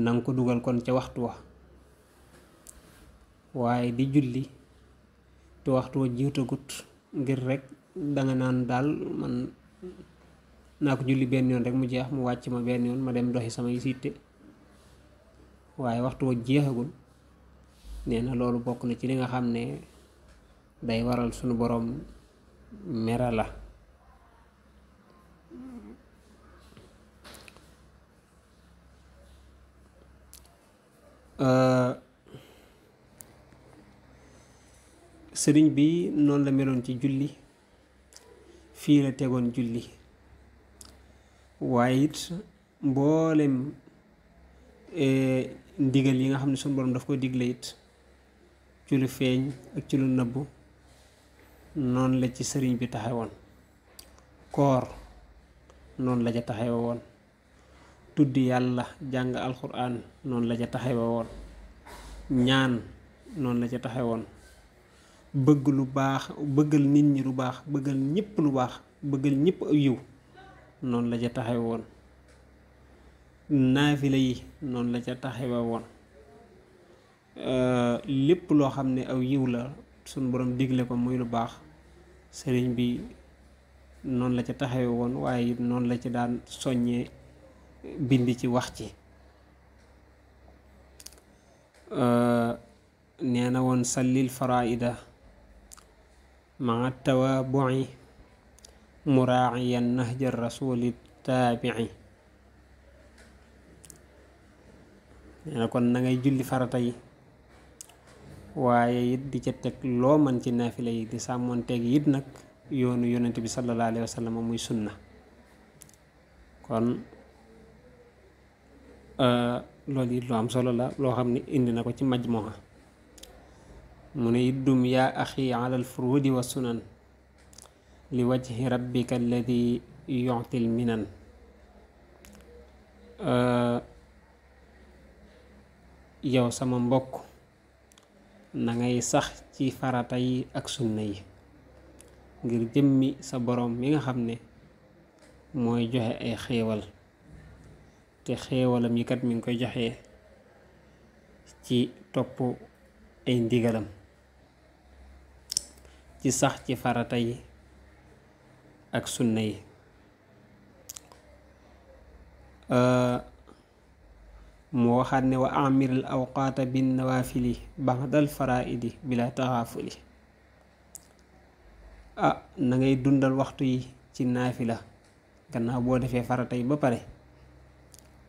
Speaker 2: nanga ko dugal kon ca waxtu wa waaye di julli te waxtu wa jiitagut ngir rek danga naan daal man naa ko julli benn yoon rek mu jeex mu wàcc ma benn yoon ma dem doxi samay sitte waaye waxtu wa jeexagul nee na loolu bokk na ci li nga xam ne day waral sunu boroom mera la sëriñ bi noonu la meloon ci julli fii la tegoon julli waaye it mboolem ndigal yi nga xam ne sunu boroom daf ko digle it ci lu feeñ ak ci lu nëbbu noonu la ci sëriñ bi taxawoon koor noonu la ca taxawe woon tudd yàlla jàng alxuraan noonu la ca taxawe woon ñaan noonu la ca taxawe woon bëgg lu baax bëggal nit ñi lu baax bëggal ñépp lu baax bëggal ñépp aw yiw noonu la ca taxawe woon naafila yi noonu la ca taxawe woon lépp loo xam ne aw yiw la suñ borom digle ko muy lu baax sëriñ bi noonu la ca taxawe woon waaye it noonu la ci daan soññee bind ci wax ci nee na woon sallil faraida maa tawaabu'i muraaciyan nahja rasuli taabici nee na kon na ngay julli farata yi waaye it di ca teg loo man ci naafila yi di sàmmoon teg it nag yoonu yonent bi sallallahu alayhi wa sallam muy sunna kon loolu it lu am solo la loo xam ne indi na ko ci majmuha mu ne it dum yaa axi ala alfuruudi wa sunan li wajhi rabbika alladi yu'til minan yow sama mbokk na ngay sax ci farata yi ak sunna yi ngir jëmmi sa boroom mi nga xam ne mooy joxe ay xéewal te xéewalam yi kat mi ngi koy joxe ci topp ay ndigalam ci sax ci farata yi ak sunna yi mu waxaat ne wa amiril awqaata bin nawaafili ba'dal faraidi bila taxaafuli na ngay dundal waxtu yi ci naafila gannaaw boo defee farata yi ba pare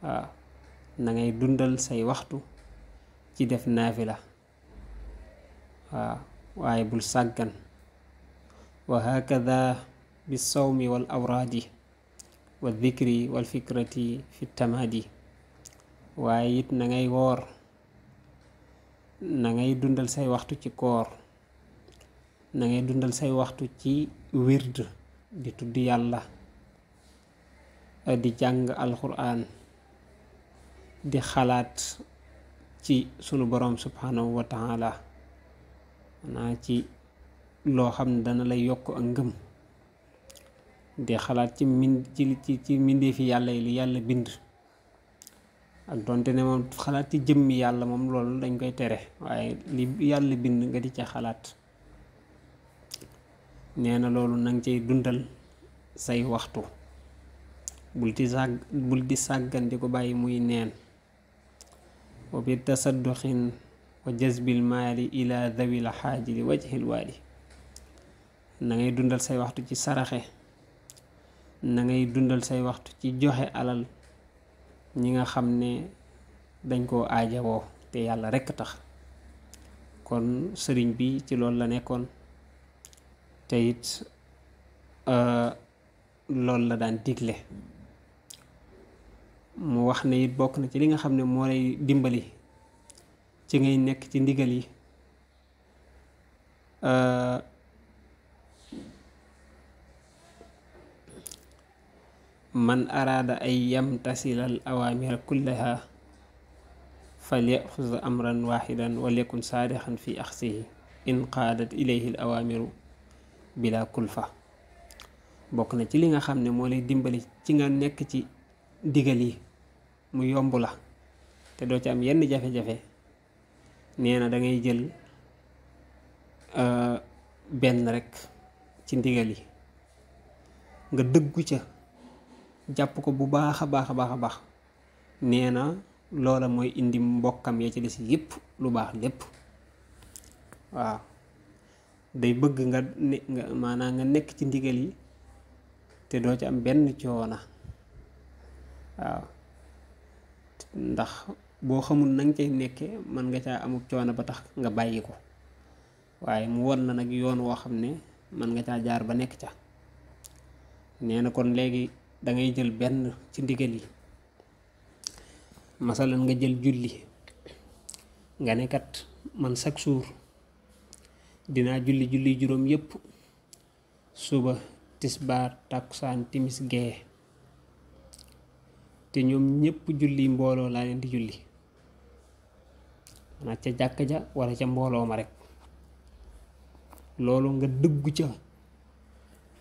Speaker 2: waaw na ngay dundal say waxtu ci def naafila waaw waaye bul sàggan wa hakada bi sawmi wal awraadi wa dhikri wal fikrati fi tamaadi waaye it na ngay woor na ngay dundal say waxtu ci koor na ngay dundal say waxtu ci wird di tudd yàlla di jàng alxuraan di xalaat ci sunu boroom subhanahu wa taala maanaa ci loo xam ne dana lay yokk ak ngëm di xalaat ci mbindeefi yàlla yi li yàlla bind ak donte ne moom xalaat ci jëmmi yàlla moom loolu dañ koy tere waaye li yàlla bind nga di ca xalaat nee na loolu nanga cay dundal say waxtu bul di sàggan di ko bàyyi muy neen wa bi tasadduxin wa jazbil maali ila dawil xaaji li wajhil waali na ngay dundal say waxtu ci saraxe na ngay dundal say waxtu ci joxe alal ñi nga xam ne dañ koo aajawoo te yàlla rekk tax kon sëriñ bi ci loolu la nekkoon te it loolu la daan digle mu wax ne it bokk na ci li nga xam ne moo lay dimbali ci ngay nekk ci ndigal yi man araada ay yamtasilal awaamira kullaha falyaxuz amran waxidan walyakun saadixan fi axsihi in qaadat ilayhi al awaamiru bila kulfa bokk na ci li nga xam ne moo lay dimbali ci nga nekk ci digal yi mu yomb la te doo ci am yenn jafe-jafe nee na dangay jël benn rekk ci ndigal yi nga dëggu ca jàpp ko bu baax a baax a baax a baax nee na loola mooy indi mbokkam ya ci des yépp lu baax lépp waaw day bëgg nga maanaam nga nekk ci ndigal yi te doo ci am benn coona waaw ndax boo xamul nanga cay nekke mën nga caa amuk coono ba tax nga bàyyi ko waaye mu won la nag yoon woo xam ne mën nga caa jaar ba nekk ca nee na kon léegi dangay jël benn ci ndigal yi masalan nga jël julli nga ne kat man chaque jour dinaa julli juróom yépp suba tisbaar takkusaan timis gee te ñoom ñépp julli mbooloo laa leen di julli xanaa ca jàkka ja walla ca mbooloo ma rekk loolu nga dëggu ca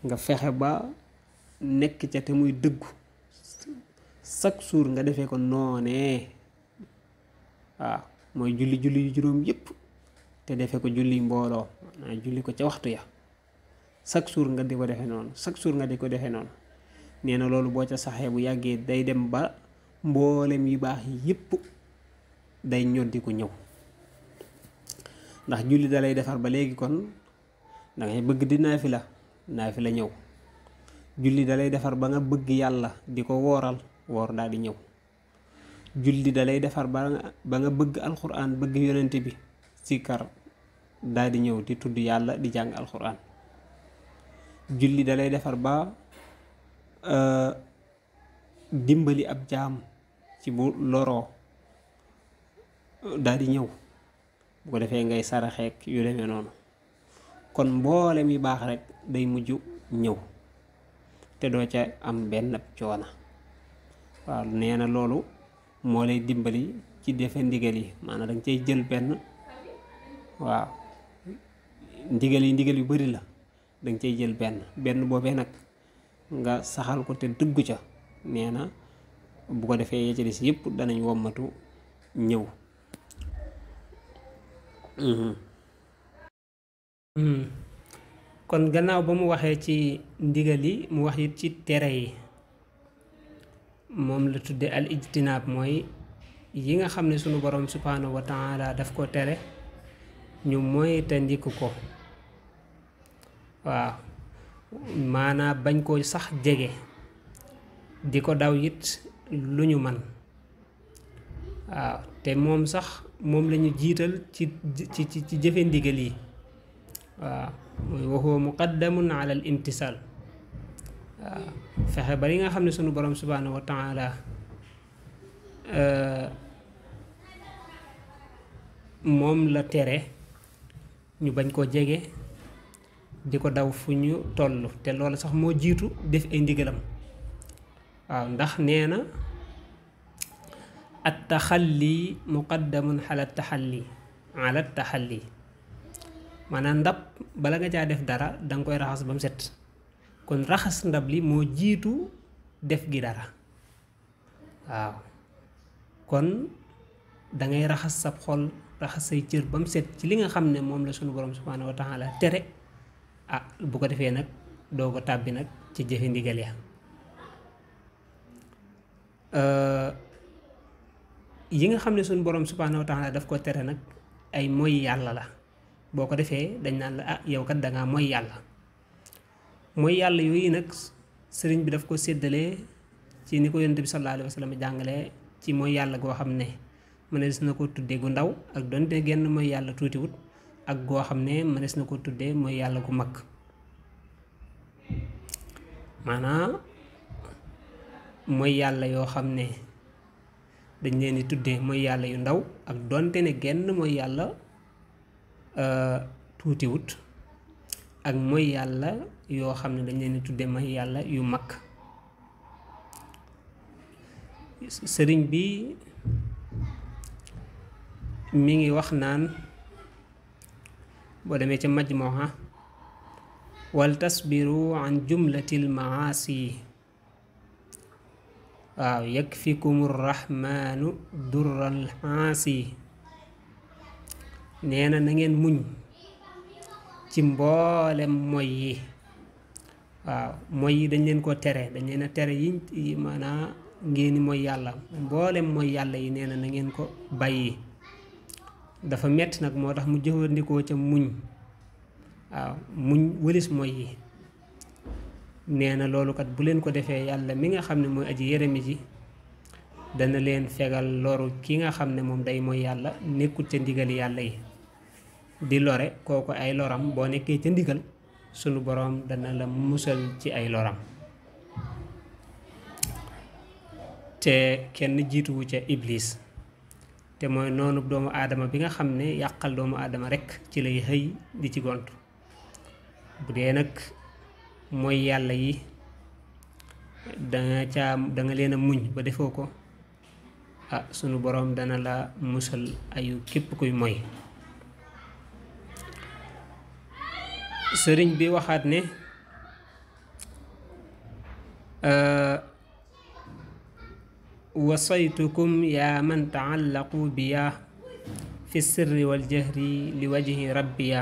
Speaker 2: nga fexe ba nekk ca te muy dëggu chaque jour nga defee ko noonee waaw mooy julli juróom yépp te defee ko julli mbooloo maanaam julli ko ca waxtu ya chaque jour nga di ko defee noonu chaque jour nga di ko defee noonu nee na loolu boo ca saxee bu yàggee day dem ba mboolem yu baax yépp day ñoddi ko ñëw ndax julli da lay defar ba léegi kon dangay bëgg di naafila ñëw julli da lay defar ba nga bëgg yàlla di ko wooral woor daal di ñëw julli da lay defar ba nga bëgg alxuraan bëgg yonent bi sikar daal di ñëw di tudd yàlla di jàng alxuraan julli da lay defar ba dimbali ab jaam ci bu loroo daal di ñëw bu ko defee ngay saraxeek yu demee noonu kon mboolem yu baax rek day mujj ñëw te doo ca am benn ab coona waaw nee na loolu moo lay dimbali ci defe ndigal yi maanaam danga cay jël benn waaw ndigal yu bari la danga cay jël benn boobee nag nga saxal ko te dëggu ca nee na bu ko defee ya ca des yépp danañ wommatu ñëw
Speaker 3: kon gannaaw ba mu waxee ci ndigal yi mu wax it ci tere yi moom la tudde al ijtinaab mooy yi nga xam ne sunu borom subhanahu wa taala daf ko tere ñu moytandiku ko waaw maanaam bañ koo sax jege di ko daw it lu ñu man waaw te moom sax moom lañu jiital ci jëfe ndigal yi waaw mooy wa huwa muqaddamun ala al imtisal waaw fexe ba li nga xam ne sunu borom subhanahu wa taala moom la tere ñu bañ koo jege di ko daw fu ñu toll te loolu sax moo jiitu def ay ndigalam waaw ndax nee na at taxalli muqaddamun ala taxalli maanaam ndab bala nga caa def dara danga koy raxas ba mu set kon raxas ndab li moo jiitu def gi dara waaw kon dangay raxas sab xol raxas say cër ba mu set ci li nga xam ne moom la sunu borom subhaanahu wa taala tere bu ko defee nag doo ko tàbbi nag ci jëfe ndigal ya yi nga xam ne sunu borom subhaanahu wa taala daf ko tere nag ay mooy yàlla la boo ko defee dañ naan la yow kat dangaa mooy yàlla yooyu nag sëriñ bi daf ko séddalee ci ni ko yonent bi sallallahu alayhi wa sallam jàngalee ci mooy yàlla goo xam ne mënees na ko tuddee gu ndaw ak donte genn mooy yàlla tuutiwut ak goo xam ne mënees na ko tuddee mooy yàlla gu mag maanaam mooy yàlla yoo xam ne dañ leen di tuddee mooy yàlla yu ndaw ak donte ne genn mooy yàlla tuutiwut ak mooy yàlla yoo xam ne dañ leen di tuddee mooy yàlla yu mag sëriñ bi mi ngi wax naan boo demee ca majmuha wal tasbiru an jumlatil maasi waaw yakfikum rahmaanu durral aasi nee na ngeen muñ ci mboolem moy yi waaw moy yi dañ leen ko tere dañ leen a tere yi maanaa ngeen mooy yàlla mboolem mooy yàlla yi nee na ngeen ko bàyyi dafa metti nag moo tax mu jëfandikoo ca muñ waaw muñ wëlis mooy yi nee na loolu kat bu leen ko defee yàlla mi nga xam ne mooy aji yërëmi ji dana leen fegal loru ki nga xam ne moom day mooy yàlla nekkul ca ndigali yàlla yi di lore kooku ay loram boo nekkee ca ndigal sunu boroom dana la musal ci ay loram te kenn jiituwu ca iblis te mooy noonu doomu aadama bi nga xam ne yàqal doomu aadama rekk ci lay xëy di ci gont bu dee nag mooy yàlla yi danga leen a muñ ba defoo ko sunu boroom dana la musal ayu képp kuy moy sëriñ bi waxaat ne wasaytukum yaa man taallaqu biya fi sirri wal jahri li wajhi rabbiya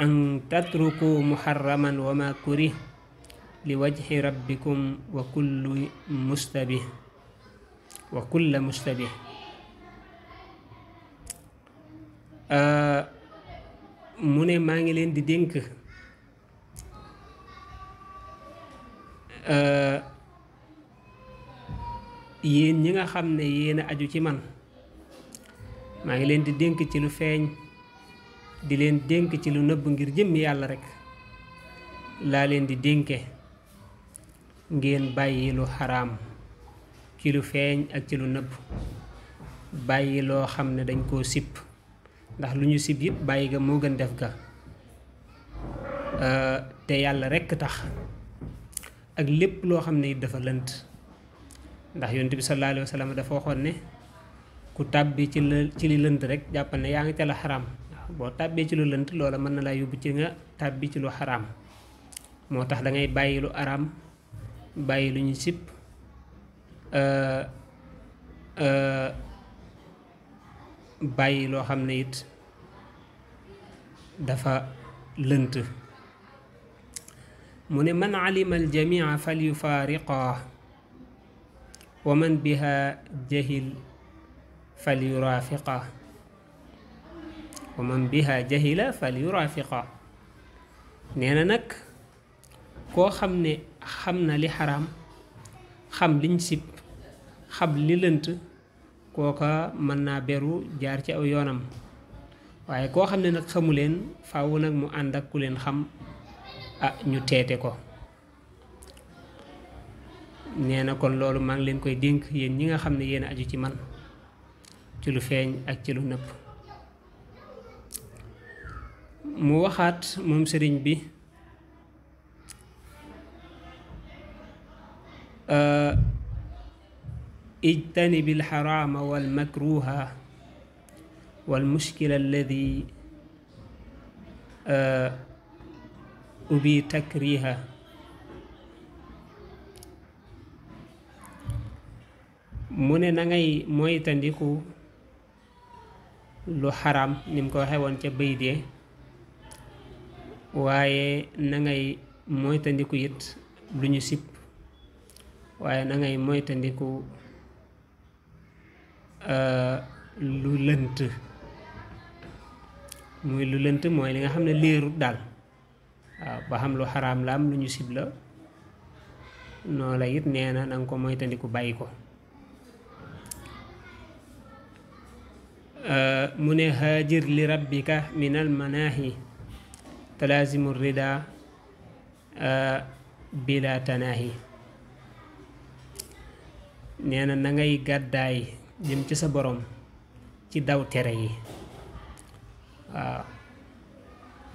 Speaker 3: an tatruku muharraman wa ma kurih li wajhi rabbikum wa kullu mustabih wa kulla mustabih mu ne maa ngi leen di dénk yéen ñi nga xam ne yéen a aju ci man maa ngi leen di dénk ci lu feeñ di leen dénk ci lu nëbb ngir jëmmi yàlla rekk laa leen di dénke ngeen bàyyi lu xaraam ci lu feeñ ak ci lu nëbb bàyyi loo xam ne dañ koo sib ndax lu ñu sib it bàyyi ga moo gën def ga te yàlla rekk tax ak lépp loo xam ne it dafa lënt ndax yonent bi sallallahu alayhi wa sallam dafa waxoon ne ku tàbbi ci li lënt rek jàppal ne yaa ngi ca la xaraam boo tàbbee ci lu lënt loola mën na laa yóbbu ci nga tàbbi ci lu xaraam moo tax dangay bàyyi lu araam bàyyi lu ñu sib bàyyi loo xam ne it dafa lënt mu ne man alima aljamia fal yufaariqa wa man biha jahil fal yuraafiqa wa man biha jahila fal yuraafiqa nee na nag koo xam ne xam na li xaraam xam liñ sib xam li lënt kooka mën naa beru jaar ci aw yoonam waaye koo xam ne nag xamu leen faaw nag mu ànd ak ku leen xam ñu teete ko. nee na kon loolu maa ngi leen koy dénk yéen ñi nga xam ne yéen a aju ci man ci lu feeñ ak ci lu nëpp. mu waxaat moom sëriñ bi ijtanibil xaraama wal makruha wal mushkila alladi ubi takriha. mu ne na ngay moytandiku lu xaraam ni mu ko waxee woon ca bayt ya waaye na ngay moytandiku it lu ñu sib waaye na ngay moytandiku lu lënt. muy lu lënt mooy li nga xam ne leerut daal waaw ba xam lu xaraam la am lu ñu sib la noo la it nee na nga ko moytandiku bàyyi ko. mu ne haajir li rabbika min al manaahi talaazimu rida bila tanaahi. nee na na ngay gàddaay jëm ci sa borom ci daw tere yi waaw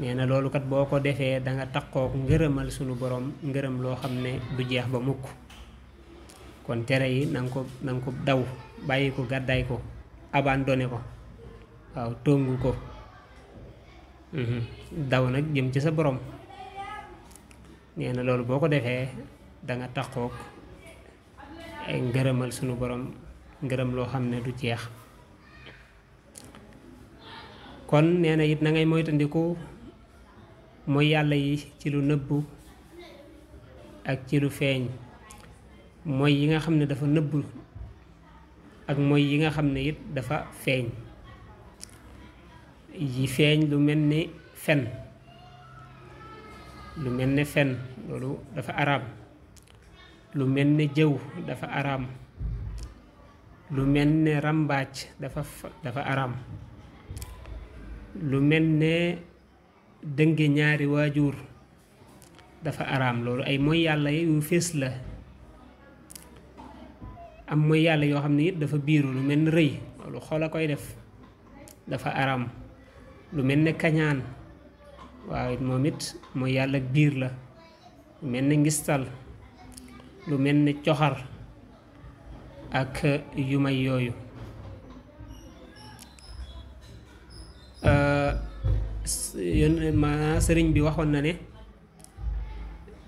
Speaker 3: nee na loolu kat boo ko defee da nga takkook ngërëmal sunu borom ngërëm loo xam ne du jeex ba mukk. kon tere yi na nga ko daw bàyyi ko gàddaay ko abandonné ko waaw tongu ko daw nag jëm ci sa borom. nee na loolu boo ko defee da nga takkook ay ngërëmal sunu borom ngërëm loo xam ne du jeex. kon nee na it na ngay moytandiku mooy yàlla yi ci lu nëbbu ak ci lu feeñ. mooy yi nga xam ne dafa nëbbu ak mooy yi nga xam ne it dafa feeñ. yi feeñ lu mel ni fen loolu dafa araam. lu mel ne jëw dafa araam. lu mel ne ràmbaaj dafa araam. lu mel ne dënge ñaari waajur dafa araam. loolu ay mooy yàlla yu fees la. am mooy yàlla yoo xam ne it dafa biiru lu mel ne rëy loolu xol a koy def dafa araam. lu mel ne kañaan waaw moom it mooy yàlla biir la. lu mel ne ngistal lu mel ne coxar ak yu may yooyu. sëriñ bi waxoon na ne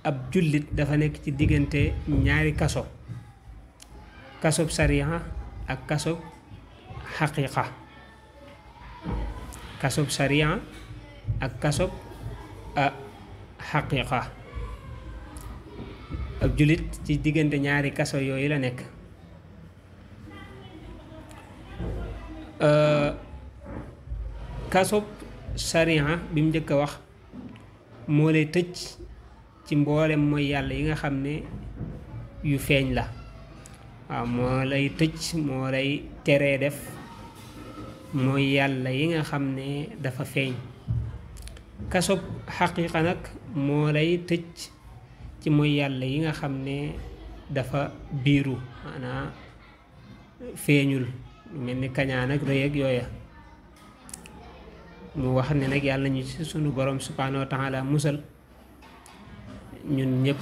Speaker 3: ab jullit dafa nekk ci diggante ñaari kaso. kasob sariya ak kasob xaqiiqa. kasob sariya ak kasob xaqiiqa. ab jullit ci diggante ñaari kaso yooyu la nekk. kasob sariya bi mu njëkk a wax moo lay tëj ci mboolem mooy yàlla yi nga xam ne yu feeñ la. waaw moo lay tëj moo lay teree def mooy yàlla yi nga xam ne dafa feeñ. kasob xaqiiqa nag moo lay tëj ci mooy yàlla yi nga xam ne dafa biiru maanaam feeñul lu mel ni kañaan ak rëy ak yooya. mu wax ne nag yàlla ñu ci sunu borom subhaanahu wa taala musal ñun ñëpp.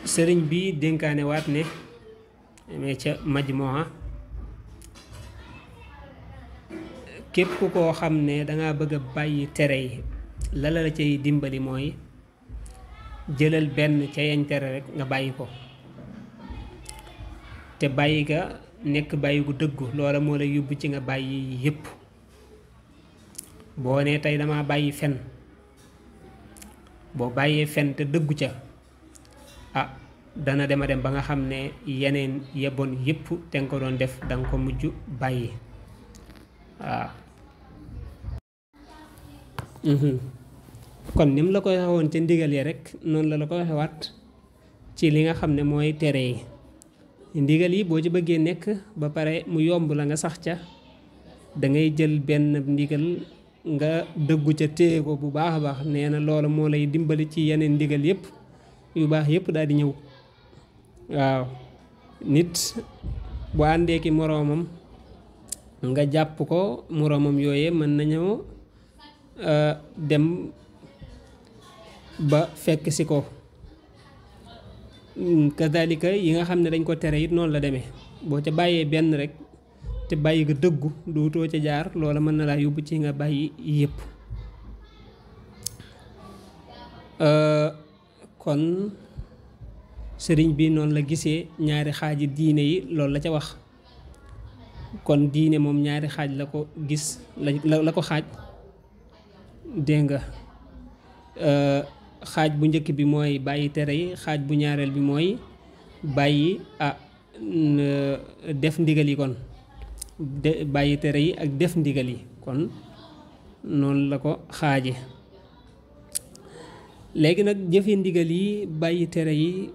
Speaker 3: sëriñ bi dénkaane waat ne mais ca majmuha képp koo xam ne danga bëgg a bàyyi tere yi la cay dimbali mooy jëlal benn ca yañ tere rek nga bàyyi ko te bàyyi ga nekk bàyyi gu dëggu loola moo lay yóbbu ci nga bàyyi yépp. boo nee tey dama bàyyi fen boo bàyyee fen te dëggu ca dana dem ba nga xam ne yeneen yebon yépp te nga ko doon def danga ko mujj bàyyi waaw. kon nim la ko waxe woon ca ndigal yi rek noonu la ko waxe waat ci li nga xam ne mooy tere yi ndigal yi boo ci bëggee nekk ba pare mu yomb la nga sax ca da ngay jël benn ndigal nga dëggu ca téye ko bu baax a baax nee na loola moo lay dimbali ci yeneen ndigal yépp yu baax yépp daal di ñëw waaw nit bu àndee ki moroomam nga jàpp ko moroomam yooye mën nañoo dem ba fekk si ko kadalika yi nga xam ne dañ ko tere it noonu la demee boo ca bàyyee benn rek te bàyyi nga dëggu duutoo ca jaar loola mën na laa yóbbu ci nga bàyyi yépp kon sëriñ bi noonu la gisee ñaari xaaji diine yi loolu la ca wax kon diine moom ñaari xaaj la ko gis la ko xaaj dégg nga xaaj bu njëkk bi mooy bàyyi tere yi xaaj bu ñaareel bi mooy bàyyi def ndigal yi kon bàyyi tere yi ak def ndigal yi kon noonu la ko xaaje léegi nag jëfe ndigal yi bàyyi tere yi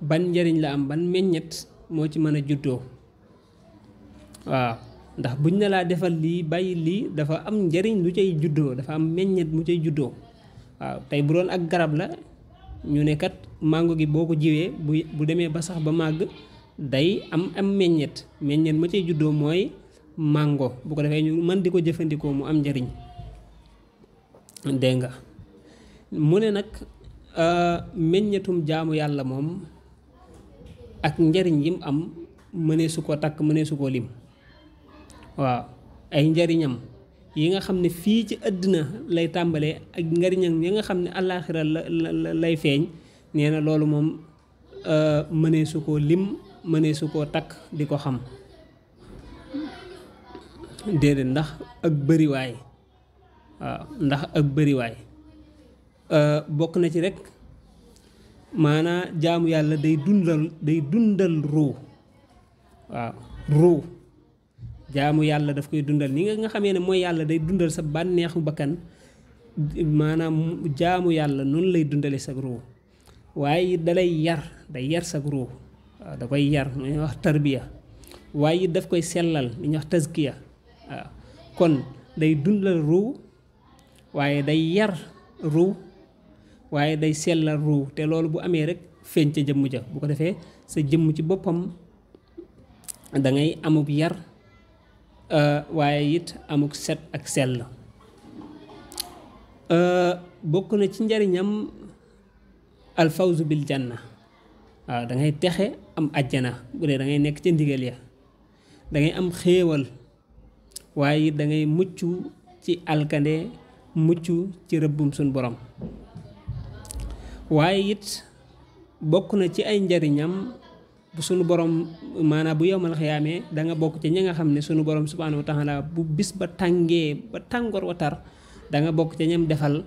Speaker 3: ban njariñ la am ban meññet moo ci mën a juddoo waaw ndax buñ ne laa defal lii bàyyi lii dafa am njariñ lu cay juddoo dafa am meññet mu cay juddoo waaw tey bu doon ak garab la ñu ne kat màngo gi boo ko jiwee bu demee ba sax ba màgg day am meññet ma cay juddoo mooy màngo bu ko defee ñu mën di ko jëfandikoo mu am njariñ dégg nga mu ne nag meññetum jaamu yàlla moom ak njariñ yim am mënee su ko takk mënee su ko lim waaw ay njariñam yi nga xam ne fii ci àddina lay tàmbalee ak njariñam yi nga xam ne àllaaxira lay feeñ nee na loolu moom mënee su koo lim mënee su koo takk di ko xam déedéet ndax ak bëriwaay waaw ndax ak bëriwaay bokk na ci rek maanaa jaamu yàlla day dundal ruu waaw ruu jaamu yàlla daf koy dundal ni nga xamee ne mooy yàlla day dundal sa bànneexu bakkan maanaam jaamu yàlla noonu lay dundale sa ruu waaye dalay day yar sa ruu waaw da koy yar lu ñuy wax tarbiya waaye daf koy sellal li ñuy wax tazkiya waaw kon day dundal ruu waaye day yar ruu waaye day sellal ruu te loolu bu amee rek feeñ ca jëmm ja bu ko defee sa jëmm ci boppam da ngay amub yar waaye it amuk set ak sell bokk na ci njariñam alfawzu bil janna waaw da ngay texe am ajjana bu dee da ngay nekk ca ndigal ya da ngay am xéewal waaye it da ngay mucc ci alkande mucc ci rëbbum suñ borom waaye it bokk na ci ay njariñam bu sunu borom maanaam bu yowmal xiyaamee da nga bokk ci ñi nga xam ne sunu borom subhaanahu wa taala bu bis ba tàngee ba tàngoor wa tar da nga bokk ci ñam defal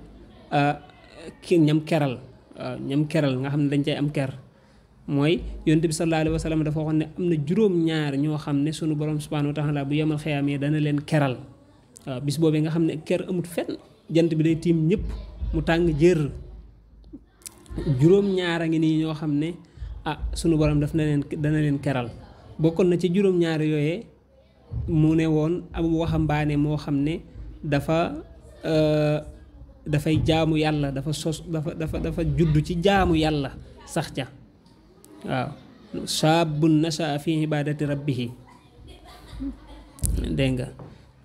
Speaker 3: ñam keral ñam keral nga xam ne dañ cay am ker mooy yonent bi sallallahu alayhi wa sallam dafa waxoon ne am na juróom-ñaar ñoo xam ne sunu borom subhaanahu wa taala bu yowmal xiyaamee dana leen keral waaw bis boobee nga xam ne ker amut fenn jant bi day tiim ñëpp mu tàng jër juróom-ñaar a ngi nii ñoo xam ne sunu borom dana leen keral bokkoon na ci juróom-ñaar yooyee mu ne woon ab waxambaane moo xam ne dafay jaamu yàlla dafa juddu ci jaamu yàlla sax ca waaw saabun nasha fi ibadati rabbihi dégg nga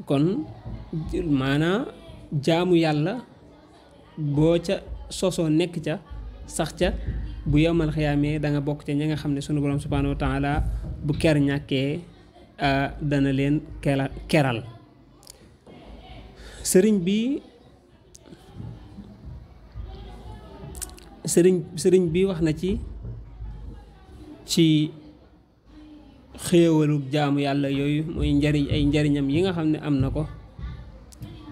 Speaker 3: kon maanaa jaamu yàlla boo ca sosoo nekk ca sax ca bu yowmal xiyaamee da nga bokk ca ñi nga xam ne sunu borom subhaanahu wa taala bu ker ñàkkee dana leen keral sëriñ bi wax na ci xéewalu jaamu yàlla yooyu mooy ay njariñam yi nga xam ne am na ko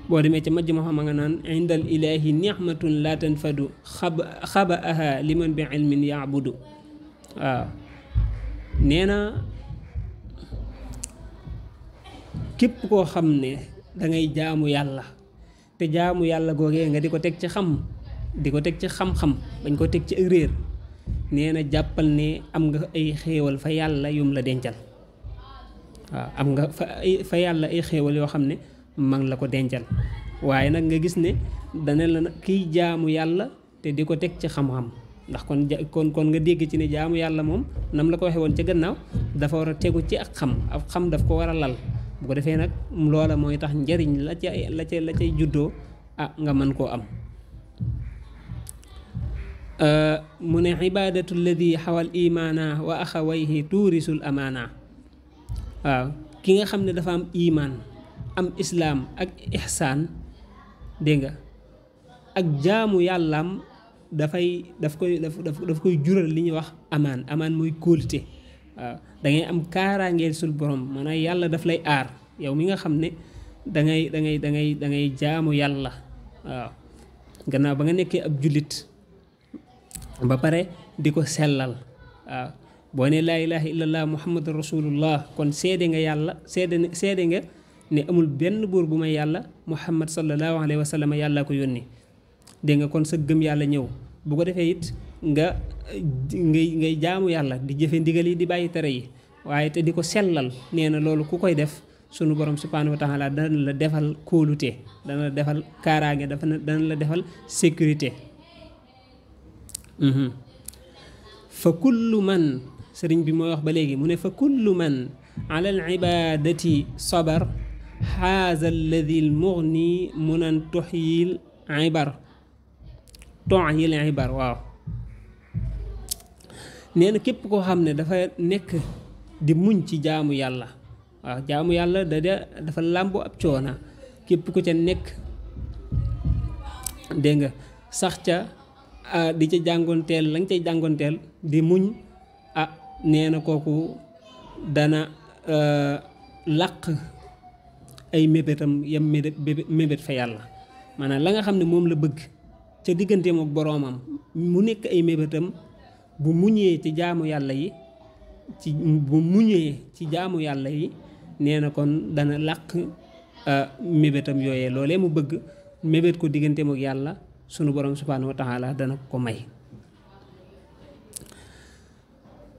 Speaker 3: boo demee ca majj ma xam nga naan indal ilaahi nixmatun la tanfadu xabaaha liman bi ilmin yaabudu waaw nee na képp koo xam ne dangay jaamu yàlla te jaamu yàlla googee nga di ko teg ci xam-xam bañ ko teg ci ak réer nee na jàppal ne am nga ay xéewal fa yàlla yum la dencal waaw am nga fa yàlla ay xéewal yoo xam ne mag la ko dencal waaye nag nga gis ne dana la kiy jaamu yàlla te di ko teg ci xam-xam ndax kon nga dégg ci ne jaamu yàlla moom nam la ko waxee woon ca gannaaw dafa war a tegu ci ak xam daf ko war a lal bu ko defee nag loola mooy tax njariñ la cay juddoo nga mën koo am. mu ne ibaadatu alladi xawal imaana wa axawayhi tuurisul amaana waaw ki nga xam ne dafa am imaan am islaam ak ihsaan dégg nga ak jaamu yàllaam daf koy jural li ñuy wax amaan mooy kóolute waaw da ngay am kaaraangeel sul borom maanaam yàlla daf lay aar yow mi nga xam ne da ngay jaamu yàlla waaw gannaaw ba nga nekkee ab jullit ba pare di ko sellal waaw boo ne laa ilaha illallah muhammadu rasulullah kon seede nga yàlla seede nga ne amul benn buur bu may yàlla muhammad sallallahu alayhi wa sallam yàlla ko yónni dégg nga kon sa gëm yàlla ñëw bu ko defee it ngay jaamu yàlla di jëfe ndigal yi di bàyyi tere yi waaye te di ko sellal nee na loolu ku koy def sunu borom subhanahu wa taala dana la defal kóolute dana la defal kaaraange dana la defal sécurité. fa kullu man sëriñ bi mooy wax ba léegi mu ne fa kullu man ala al ibadati sabar xaaza alladi al mugni munan tuxyil ibar waaw nee na képp koo xam ne dafa nekk di muñ ci jaamu yàlla waaw jaamu yàlla dafa làmboo ab coona képp ku ca nekk dégg nga sax ca di ca jàngoonteel la nga cay jàngoonteel di muñ nee na kooku dana làq ay mébétam yam mébét fa yàlla maanaam la nga xam ne moom la bëgg ca digganteem ak boroomam mu nekk ay mébétam bu muñee ci jaamu yàlla yi nee na kon dana làq mébétam yooyee loolee mu bëgg mébét ko digganteem ak yàlla sunu borom subhanahu wa taala dana ko may.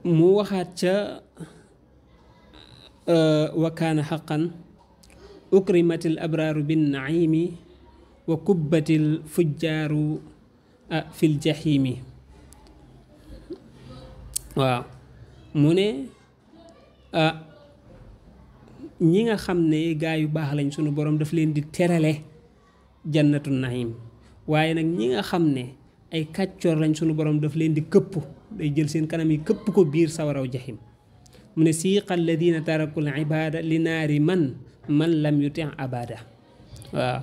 Speaker 3: mu waxaat ca wa kaana xaqan ukrimatil abraaru bin naimi wa kubbatil fujjaaru fil jahimi waaw mu ne ñi nga xam ne gaa yu baax lañ sunu borom daf leen di terale jannatu naim waaye nag ñi nga xam ne ay kàccoor lañ sunu borom daf leen di këpp day jël seen kanam yi këpp ko biir sawaraw jahim mu ne siiqa alladina tarakul ibada li naari man lam yuti abada waaw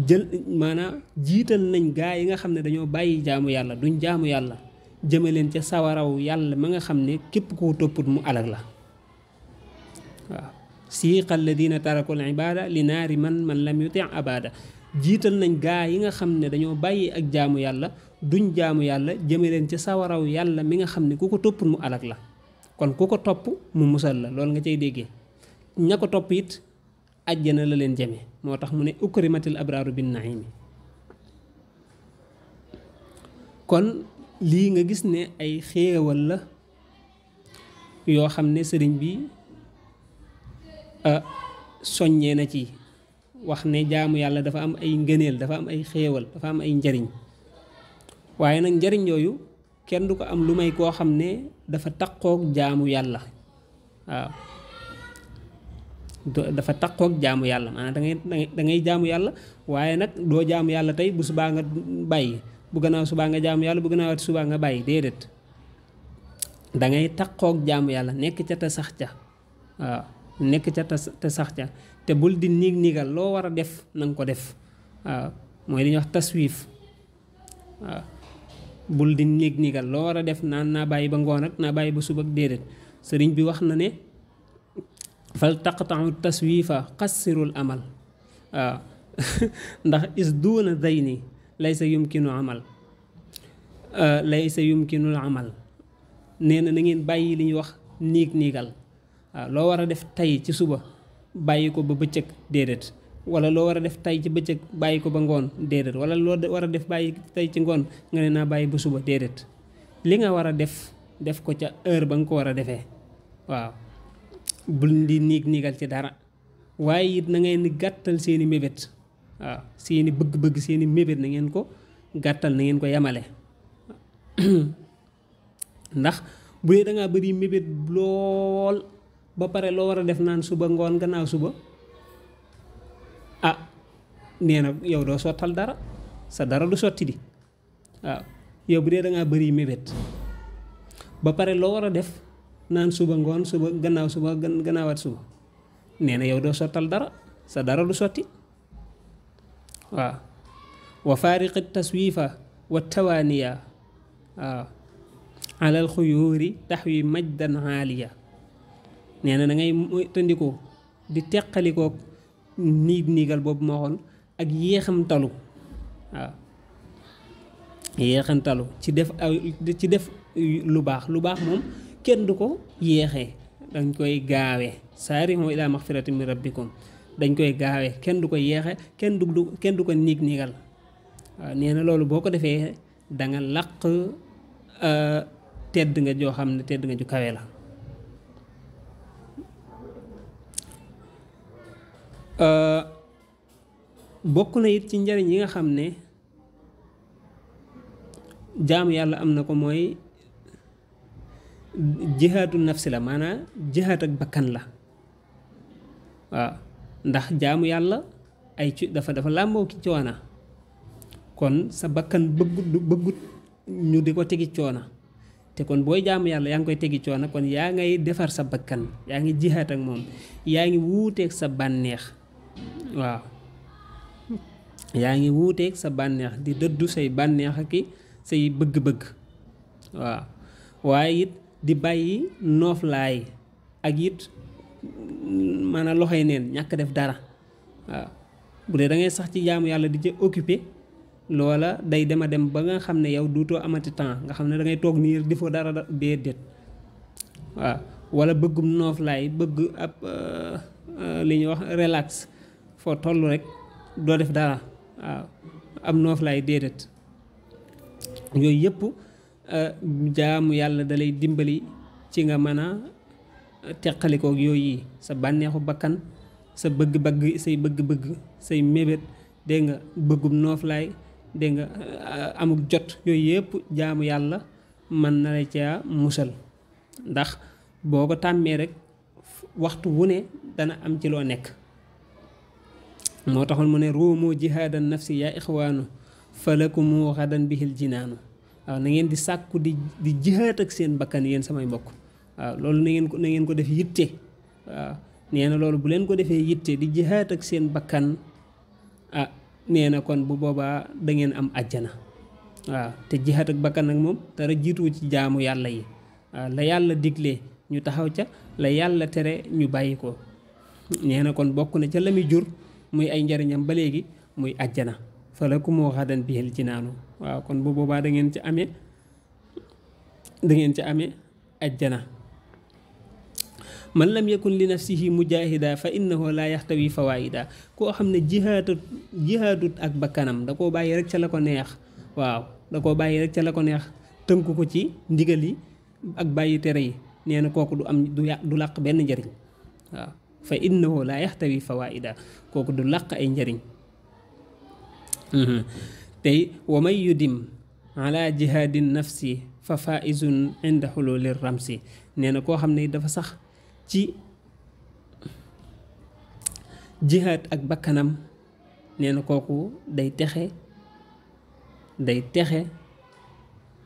Speaker 3: jël maanaam jiital nañ gaa yi nga xam ne dañoo bàyyi jaamu yàlla duñ jaamu yàlla jëmaleen ca sawaraw yàlla ma nga xam ne képp koo topput mu alag la waaw siiqa alladina tarakul ibada li naari man lam yuti abada jiital nañ gaa yi nga xam ne dañoo bàyyi ak jaamu yàlla duñ jaamu yàlla jëmaleen ca sawaraw yàlla mi nga xam ne ku ko topput mu alag la kon ku ko topp mu musal la loolu nga cay déggee ña ko topp it àjjana la leen jëme moo tax mu ne ukrimatil abraaru bin naimi kon lii nga gis ne ay xéewal la yoo xam ne sëriñ bi soññee na ci wax ne jaamu yàlla dafa am ay ngëneel dafa am ay xéewal dafa am ay njariñ waaye nag njariñ yooyu kenn du ko am lu may koo xam ne dafa taqoog jaamu yàlla waaw dafa taqoog jaamu yàlla maanaam da ngay jaamu yàlla waaye nag doo jaamu yàlla tey bu subaa nga bàyyi bu gannaaw subaa nga jaamu yàlla bu gannaaw subaa nga bàyyi déedéet da ngay taqoog jaamu yàlla nekk ca te sax ca waaw nekk ca te sax ca te bul di niigal loo war a def na nga ko def waaw mooy li ñuy wax taswiif waaw bul di niigal loo war a def naan naa bàyyi ba ngoon ak naa bàyyi ba suba ak déedéet sëriñ bi wax na ne fal taqtau taswiifa qassirul amal waaw ndax is duuna dayni laysa yumkinu amal nee na ngeen bàyyi li ñuy wax niigal waaw loo war a def tey ci suba bàyyi ko ba bëccëg déedéet wala loo war a def tey ci bëccëg bàyyi ko ba ngoon déedéet, wala loo war a def bàyyi tey ci ngoon nga ne naa bàyyi ba suba déedéet. li nga war a def ko ca heure ba nga ko war a defee. waaw bul di niigal ci dara, waaye it na ngeen gàttal seeni mébét. waaw seeni bëgg-bëgg seeni mébét na ngeen ko gàttal, na ngeen ko yemale. ndax bu dee da ngaa bëri mébét lool ba pare loo war a def naan suba ngoon gannaaw suba, nee na yow doo sottal dara, sa dara du sotti di. waaw yow bu dee da ngaa bëri mébét ba pare loo war a def naan suba ngoon suba gannaaw suba gannaawaat suba, nee na yow doo sottal dara, sa dara du sotti. waaw wa faariqi taswifa wa tawaaniya. waaw alal xuyóori taxwi majdan aaliya. nee na da ngay tëndikoo di teqalikoo niigal boobu ma waxoon ak yéexam talu. waaw yéexam talu ci def lu baax moom kenn du ko yéexee, dañ koy gaawee. saari'u ilaa maxfiratin min rabbikum, dañ koy gaawee, kenn du ko yéexe, kenn du ko niigal. waaw nee na loolu boo ko defee da nga làq tedd nga joo xam ne tedd nga ju kawe la. bokk na it ci njariñ yi nga xam ne jaamu yàlla am na ko mooy jihaatu nafsi la, maanaam jihaat ak bakkan la. waaw ndax jaamu yàlla dafa làmboo ki coona, kon sa bakkan bëggut ñu di ko tegi coona, te kon booy jaamu yàlla yaa ngi koy tegi coona, kon yaa ngay defar sa bakkan, yaa ngi jihaat ak moom, yaa ngi wuuteeg sa bànneex. waaw yaa ngi wuuteeg sa bànneex di dëddu say bànneex ak say bëgg-bëgg. waaw waaye it di bàyyi nooflaay ak it maanaam loxoy neen ñàkk def dara. waaw bu dee da ngay sax ci jaamu yàlla di ci occupé, loola day dem ba nga xam ne yow duutoo amati temps, nga xam ne da ngay toog nii di fa dara déedéet. waaw wala bëggum nooflaay, bëgg ab li ñuy wax relax, foo toll rek doo def dara. waaw am nooflaay déedéet. yooyu yëpp jaamu yàlla da lay dimbali ci nga mën a teqalikook yooyu yi, sa bànneexu bakkan, sa bëgg-bëgg, say bëgg-bëgg, say mébét, dégg nga bëggum nooflaay, dégg nga amuk jot, yooyu yëpp jaamu yàlla mën na la ca musal. ndax boo ko tàmmee rek waxtu wu ne dana am ci loo nekk. moo taxoon mu ne ruumu jihaadan nafsi yaa ixwaanu falakumu xadan bihil jinaanu. waaw na ngeen di sàkku di jihaat ak seen bakkan yéen samay mbokk. waaw loolu na ngeen ko def yitte. waaw nee na loolu bu leen ko defee yitte di jihaat ak seen bakkan, nee na kon bu boobaa da ngeen am àjjana. waaw te jihaat ak bakkan nag moom dara jiitu ci jaamu yàlla yi. waaw la yàlla digle ñu taxaw ca, la yàlla tere ñu bàyyi ko. nee na kon bokk na ca la muy jur muy ay njariñam ba léegi muy àjjana. falakumu xadan bihil jinaanu. waaw kon bu boobaa da ngeen ci amee àjjana. man lam yakun li nafsihi mujahida fa innahu la yaxtawi fawaida. koo xam ne jihaatut ak bakkanam, da koo bàyyi rek ca la ko neex. waaw da koo bàyyi rek ca la ko neex, tënku ko ci ndigal yi ak bàyyi tere yi, nee na kooku du làq benn njariñ. waaw fa innahu la yaxtawi fawaida, kooku du làq ay njariñ. tey wa man yudim ala jihaadin nafsi fa faizun inda xululi ramsi. nee na koo xam ne dafa sax ci jihaad ak bakkanam, nee na kooku day texe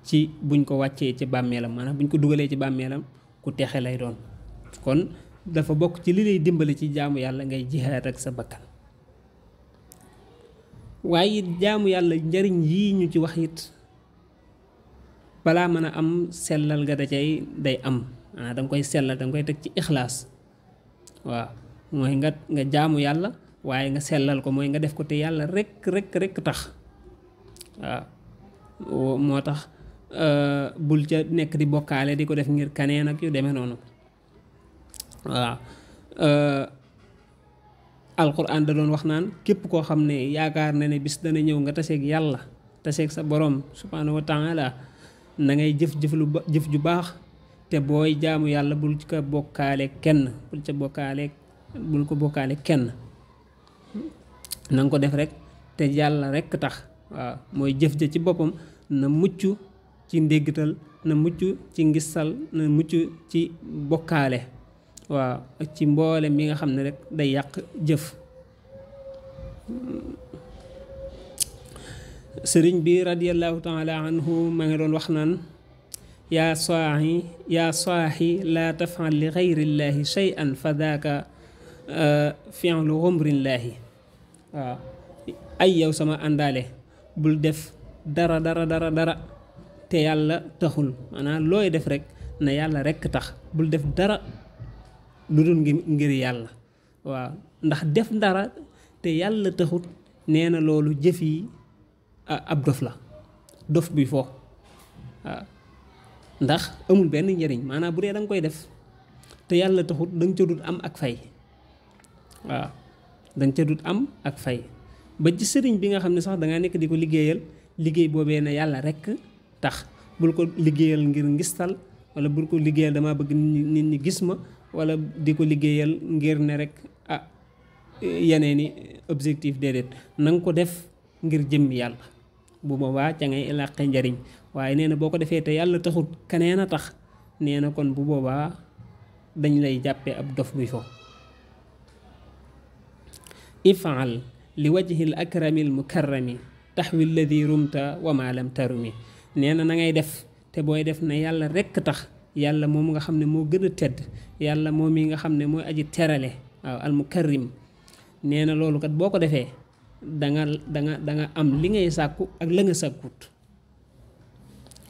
Speaker 3: ci buñ ko wàccee ci bàmmeelam, maanaam buñ ko dugalee ci bàmmeelam ku texe lay doon. kon dafa bokk ci li lay dimbali ci jaamu yàlla ngay jihaad ak sa bakkan. waaye jaamu yàlla njariñ yii ñu ci wax it balaa mën a am sellal nga day am. danga koy sellal, danga koy teg ci ixlaas. waaw mooy nga jaamu yàlla waaye nga sellal ko, mooy nga def ko te yàlla rek tax. waaw moo tax bul ca nekk di bokkaale di ko def ngir kaneen ak yu demee noonu. waaw alquran da doon wax naan képp koo xam ne yaakaar na ne bis dana ñëw nga taseeg yàlla taseeg sa borom subhanahu wa taala na ngay jëf ju baax te booy jaamu yàlla bul ko bokkaale kenn bul ko bokkaale kenn na nga ko def rek te yàlla rek tax waaw mooy jëf ja ci boppam na mucc ci ndéggtal na mucc ci ngistal na mucc ci bokkaale waaw ak ci mboole mi nga xam ne rek day yàq jëf. sëriñ bi radiyallahu taala anhu ma nga doon wax naan yaa saaxi laa tafal li xayrillaahi shay'an fa daaka fi'lu xumrillaahi waaw ay yow sama àndaale bul def dara te yàlla taxul maanaam looy def rek na yàlla rekk tax bul def dara lu dul ngir yàlla waaw ndax def dara te yàlla taxut nee na loolu jëf yi ab dof la dof buy fo waaw ndax amul benn njëriñ maanaam bu dee da nga koy def te yàlla taxut da nga ca dut am ak fay waaw da nga ca dut am ak fay ba ci sëriñ bi nga xam ne sax da nga nekk di ko liggéeyal liggéey boobee na yàlla rekk tax bul ko liggéeyal ngir ngistal wala bul ko liggéeyal dama bëgg nit ñi gis ma wala di ko liggéeyal ngir ne rek yeneeni objectif déedéet na nga ko def ngir jëmm yàlla bu boobaa ca ngay làqe njariñ waaye nee na boo ko defee te yàlla taxut keneen a tax nee na kon bu boobaa dañ lay jàppee ab dof buy fo ifaal li wajhil akramil mukarrami taxwi alladi rumta wa ma lam tarumi nee na ngay def te booy def na yàlla rekk tax yàlla moom nga xam ne moo gën a tedd yàlla moom yi nga xam ne mooy aji terale waaw al mukarrim nee na loolu kat boo ko defee danga am li ngay sàkku ak la nga sàkkut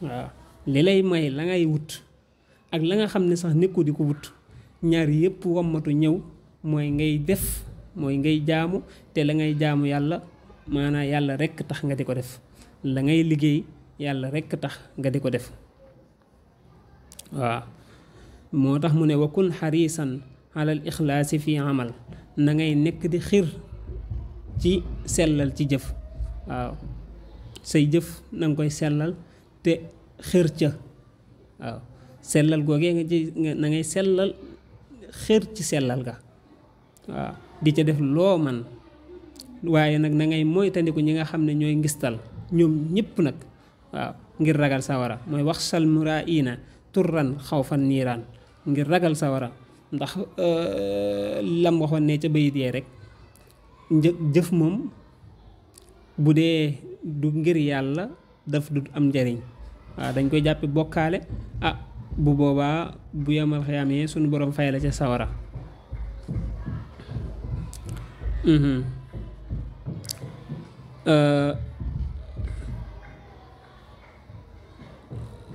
Speaker 3: waaw li lay may la ngay wut ak la nga xam ne sax nekku di ko wut ñaar yëpp wammatu ñëw mooy ngay def mooy ngay jaamu te la ngay jaamu yàlla maanaam yàlla rekk tax nga di ko def la ngay liggéey yàlla rekk tax nga di ko def waaw moo tax mu ne wa kun xarisan alal ixlaasi fi amal na ngay nekk di xir ci sellal ci jëf waaw say jëf na nga koy sellal te xir ca waaw sellal googee nga ci na ngay sellal xir ci sellal ga waaw di ca def loo man waaye nag na ngay moytandiku ñi nga xam ne ñooy ngistal ñoom ñëpp nag waaw ngir ragal sawara mooy wax sal muraina turran xawfan niiraan ngir ragal sawara ndax lam waxoon ne ca bayit yee rek jëf moom bu dee du ngir yàlla daf du am njariñ waaw dañ koy jàppe bokkaale bu boobaa bu yamal xayaamee suñu borom fay la ca sawara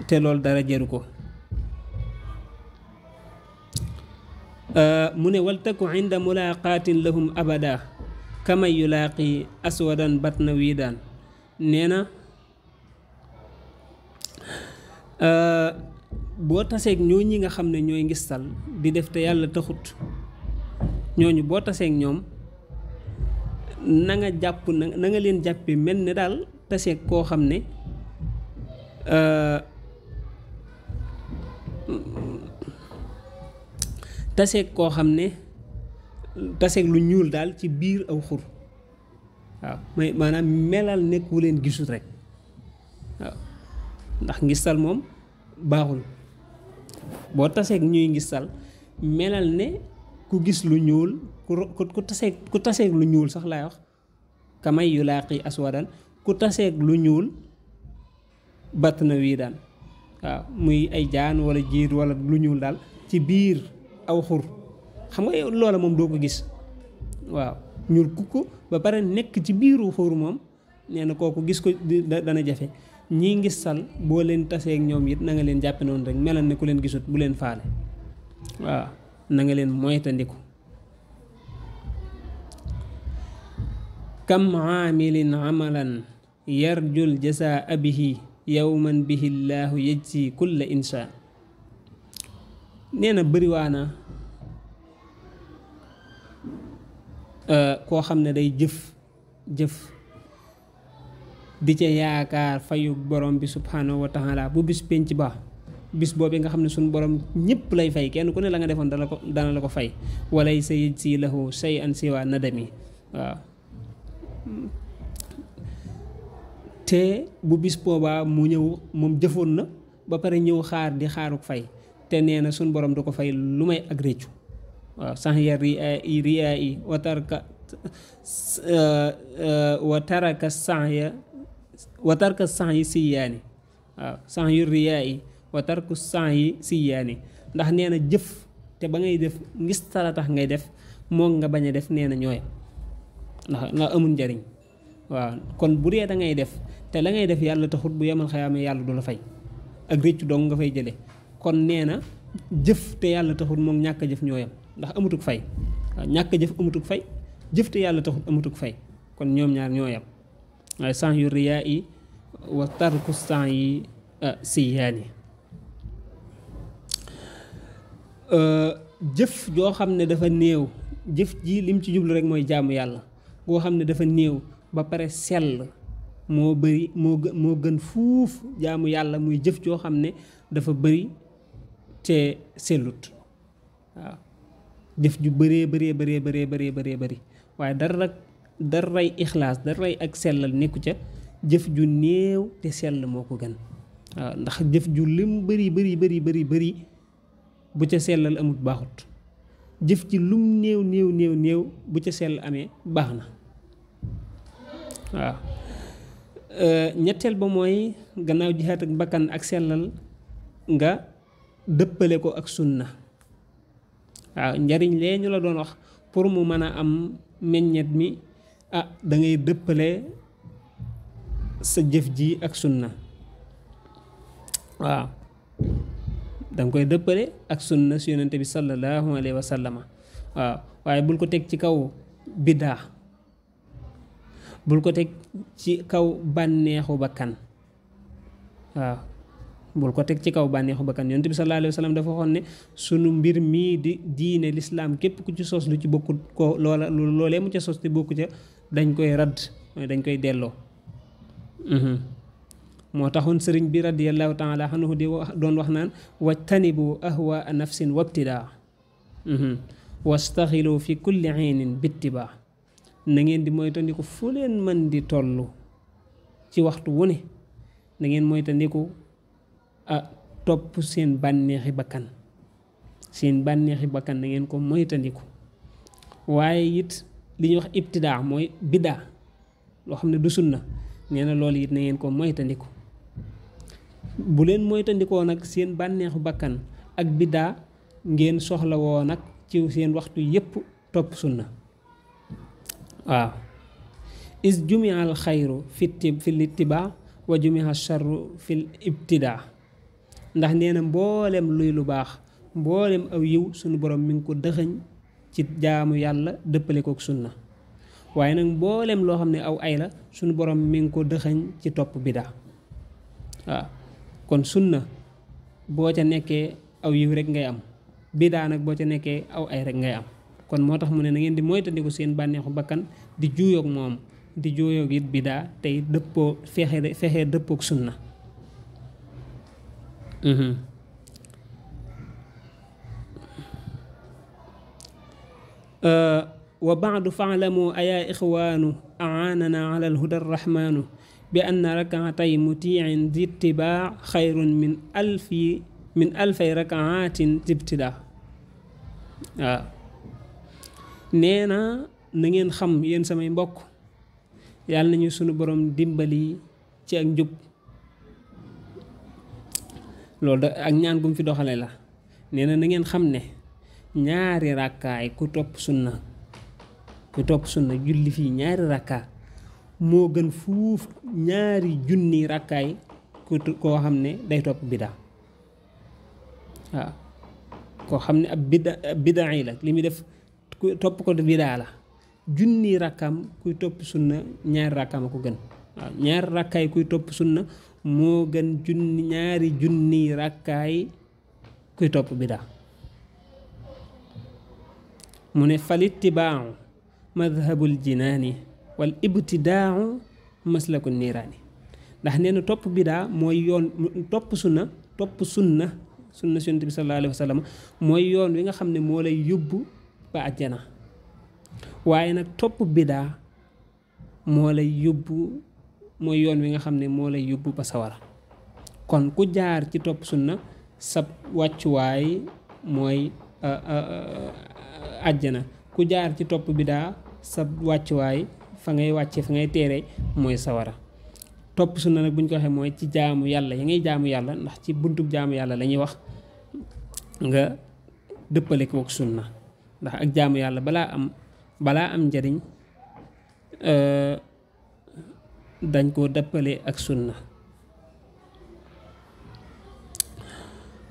Speaker 3: te loolu dara jëru ko mu ne waltaku inda mulaqaatin lahum abada kama yulaaqi aswadan batna wiidaan nee na boo taseeg ñooñi nga xam ne ñooy ngistal di def te yàlla taxut ñooñu boo taseeg ñoom na nga jàpp na nga leen jàppe mel ne daal taseeg koo xam ne taseeg lu ñuul daal ci biir aw xur waaw maanaam melal nekk wu leen gisut rek waaw ndax ngistal moom baaxul boo taseeg ñuy ngistal melal ne ku gis lu ñuul ku taseeg lu ñuul sax laay wax kamay yu laaqi aswadan ku taseeg lu ñuul batt na wii daan waaw muy ay jaan wala jiir wala lu ñuul daal ci biir aw xur xam nga loola moom doo ko gis waaw ñuul kukku ba pare nekk ci biiru xur moom nee na kooku gis ko dana jafe ñii ngistal boo leen taseeg ñoom it na nga leen jàppe noonu rek melal ne ku leen gisut bu leen faale waaw na nga leen moytandiku kam aamilin amalan yarjul jasaa bihi yawman bihi llaahu yajzi kulla insaan nee na bëriwaana koo xam ne day jëf di ca yaakaar fayu borom bi subhanahu wa taala bu bis penc ba bis boobu nga xam ne suñu borom ñëpp lay fay kenn ku ne la nga defoon dana la ko fay walay sa yëj si lahu say an siwa nadami waaw te bu bis boobaa mu ñëw moom jëfoon na ba pare ñëw xaar di xaaruk fay te nee na suñu borom du ko fay lu may ak réccu waaw sax ya riyaa yi wa taraka sax yi siyaani waaw sax yu riyaa yi wa tarku sax yi siyaani ndax nee na jëf te ba ngay def ngis tala tax ngay def moo nga bañ a def nee na ñooy ndax amul njariñ waaw kon bu dee da ngay def te la ngay def yàlla taxut bu yemal xayaamee yàlla du la fay ak réccu dong nga fay jële kon nee na jëf te yàlla taxut moom ñàkk a jëf ñooyam ndax amutuk fay waaw ñàkk a jëf amutuk fay jëf te yàlla taxut amutuk fay kon ñoom ñaar ñooyam waaye sans yu riyaa yi wa tarku sans yi siyaani jëf joo xam ne dafa néew jëf ji lim ci jublu rek mooy jaamu yàlla boo xam ne dafa néew ba pare sell moo bëri moo gën fuuf jaamu yàlla muy jëf joo xam ne dafa bëri te sellut waaw jëf ju bëree bëri waaye daray ixlaas daray ak sellal nekku ca jëf ju néew te sell moo ko gën waaw ndax jëf ju lim bëri bu ca sellal amut baaxut jëf ci lum néew bu ca sell amee baax na waaw ñetteel ba mooy gannaaw jihaat ak bakkan ak sellal nga dëppale ko ak sunna waaw njariñ lee ñu la doon wax pour mu mën a am meññet mi da ngay dëppale sa jëf ji ak sunna waaw danga koy dëppale ak sunna su yonente bi sallallahu alayhi wa sallama waaw waaye bul ko teg ci kaw biddaa bul ko teg ci kaw bànneexu bakkan waaw bul ko teg ci kaw bànneexu bakkan yonent bi sallallahu alayhi wa sallam dafa waxoon ne sunu mbir mii di diine lislaam képp ku ci sos lu ci bokkut ko loolee mu ca sos te bokku ca dañ koy radd mooy dañ koy delloo moo taxoon sëriñ bi radiyallahu taala anhu di doon wax naan wajtanibu ahwa nafsin wabtidaa wastaxilu fi kulli aynin bittibaa na ngeen di moytandiku fu leen mën di toll ci waxtu wu ne na ngeen moytandiku topp seen bànneexi bakkan na ngeen ko moytandiku waaye it li ñuy wax ibtidaa mooy biddaa loo xam ne du sunna nee na loolu it na ngeen ko moytandiku bu leen moytandikoo nag seen bànneexu bakkan ak biddaa ngeen soxla woo nag ci seen waxtu yépp topp sunna waaw is jumia al xayru fi littibaa wa jumia charru fi ibtidaa ndax nee na mboolem luy lu baax mboolem aw yiw sunu borom mi ngi ko dëxëñ ci jaamu yàlla dëppale kook sunna waaye nag mboolem loo xam ne aw ay la sunu borom mi ngi ko dëxëñ ci topp bidaa waaw kon sunna boo ca nekkee aw yiw rek ngay am bidaa nag boo ca nekkee aw ay rek ngay am kon moo tax mu ne na ngeen di moytandiku seen bànneexu bakkan di juuyoog moom di juuyoog it bidaa tey dëppoo fexe dëppook sunna wa baadu faalamu ayaa ixwaanu aanana ala alhuda arrahmaanu bi anna rakaatay mutiin di ittibaa xayrun min alfay rakaatin dibtidaa waaw nee na ngeen xam yéen samay mbokk yàlla nañu sunu borom dimbali ci ak njub loolu da ak ñaan gum fi doxale la nee na ngeen xam ne ñaari rakkaay ku topp sunna julli fii ñaari rakkaa moo gën fuuf ñaari junni rakkaay koo xam ne day topp bidaa waaw koo xam ne ab bidaa yi la li muy def ku topp ko bidaa la junni rakkaam kuy topp sunna ñaari rakkaam a ko gën waaw ñaari rakkaay kuy topp sunna moo gën ñaari junni rakkaay kuy topp bidaa mu ne falittibaahu madhabul jinaani wal ibtidaau maslaku niiraani. ndax nee na topp bidaa mooy yoon, topp sunna sunna Yonent bi sallallahu alayhi wa sallam mooy yoon wi nga xam ne moo lay yóbbu ba àjjana. waaye nag topp bidaa moo lay yóbbu, mooy yoon wi nga xam ne moo lay yóbbu ba sawara. kon ku jaar ci topp sunna sab wàccuwaay mooy àjjana, ku jaar ci topp bidaa sab wàccuwaay fa ngay wàcce, fa ngay teere mooy sawara. topp sunna nag bu ñu ko waxee mooy ci jaamu yàlla ya ngay jaamu yàlla, ndax ci buntub jaamu yàlla la ñuy wax nga dëppale ko ak sunna. ndax ak jaamu yàlla balaa am njariñ dañ koo dëppale ak sunna.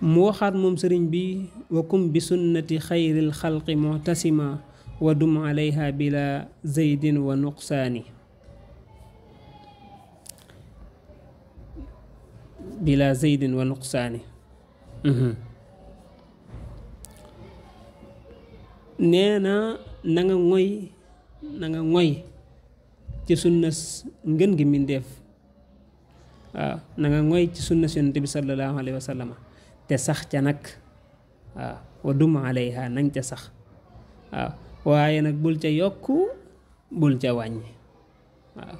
Speaker 3: mu waxaat moom sëriñ bi wa kum bi sunnati xayril xalqi mu'tasima wa dum alayha bila zaydin wa nuqsaani. bila zaydin wa nuqsaani. nee na na nga ngoy ci sunna ngën gi mindeef. waaw na nga ngoy ci sunna Yonent bi sallallahu alayhi wa sallam te sax ca nag. waaw wa dum alayha nang ca sax. waaw waaye nag bul ca yokk bul ca wàññi. waaw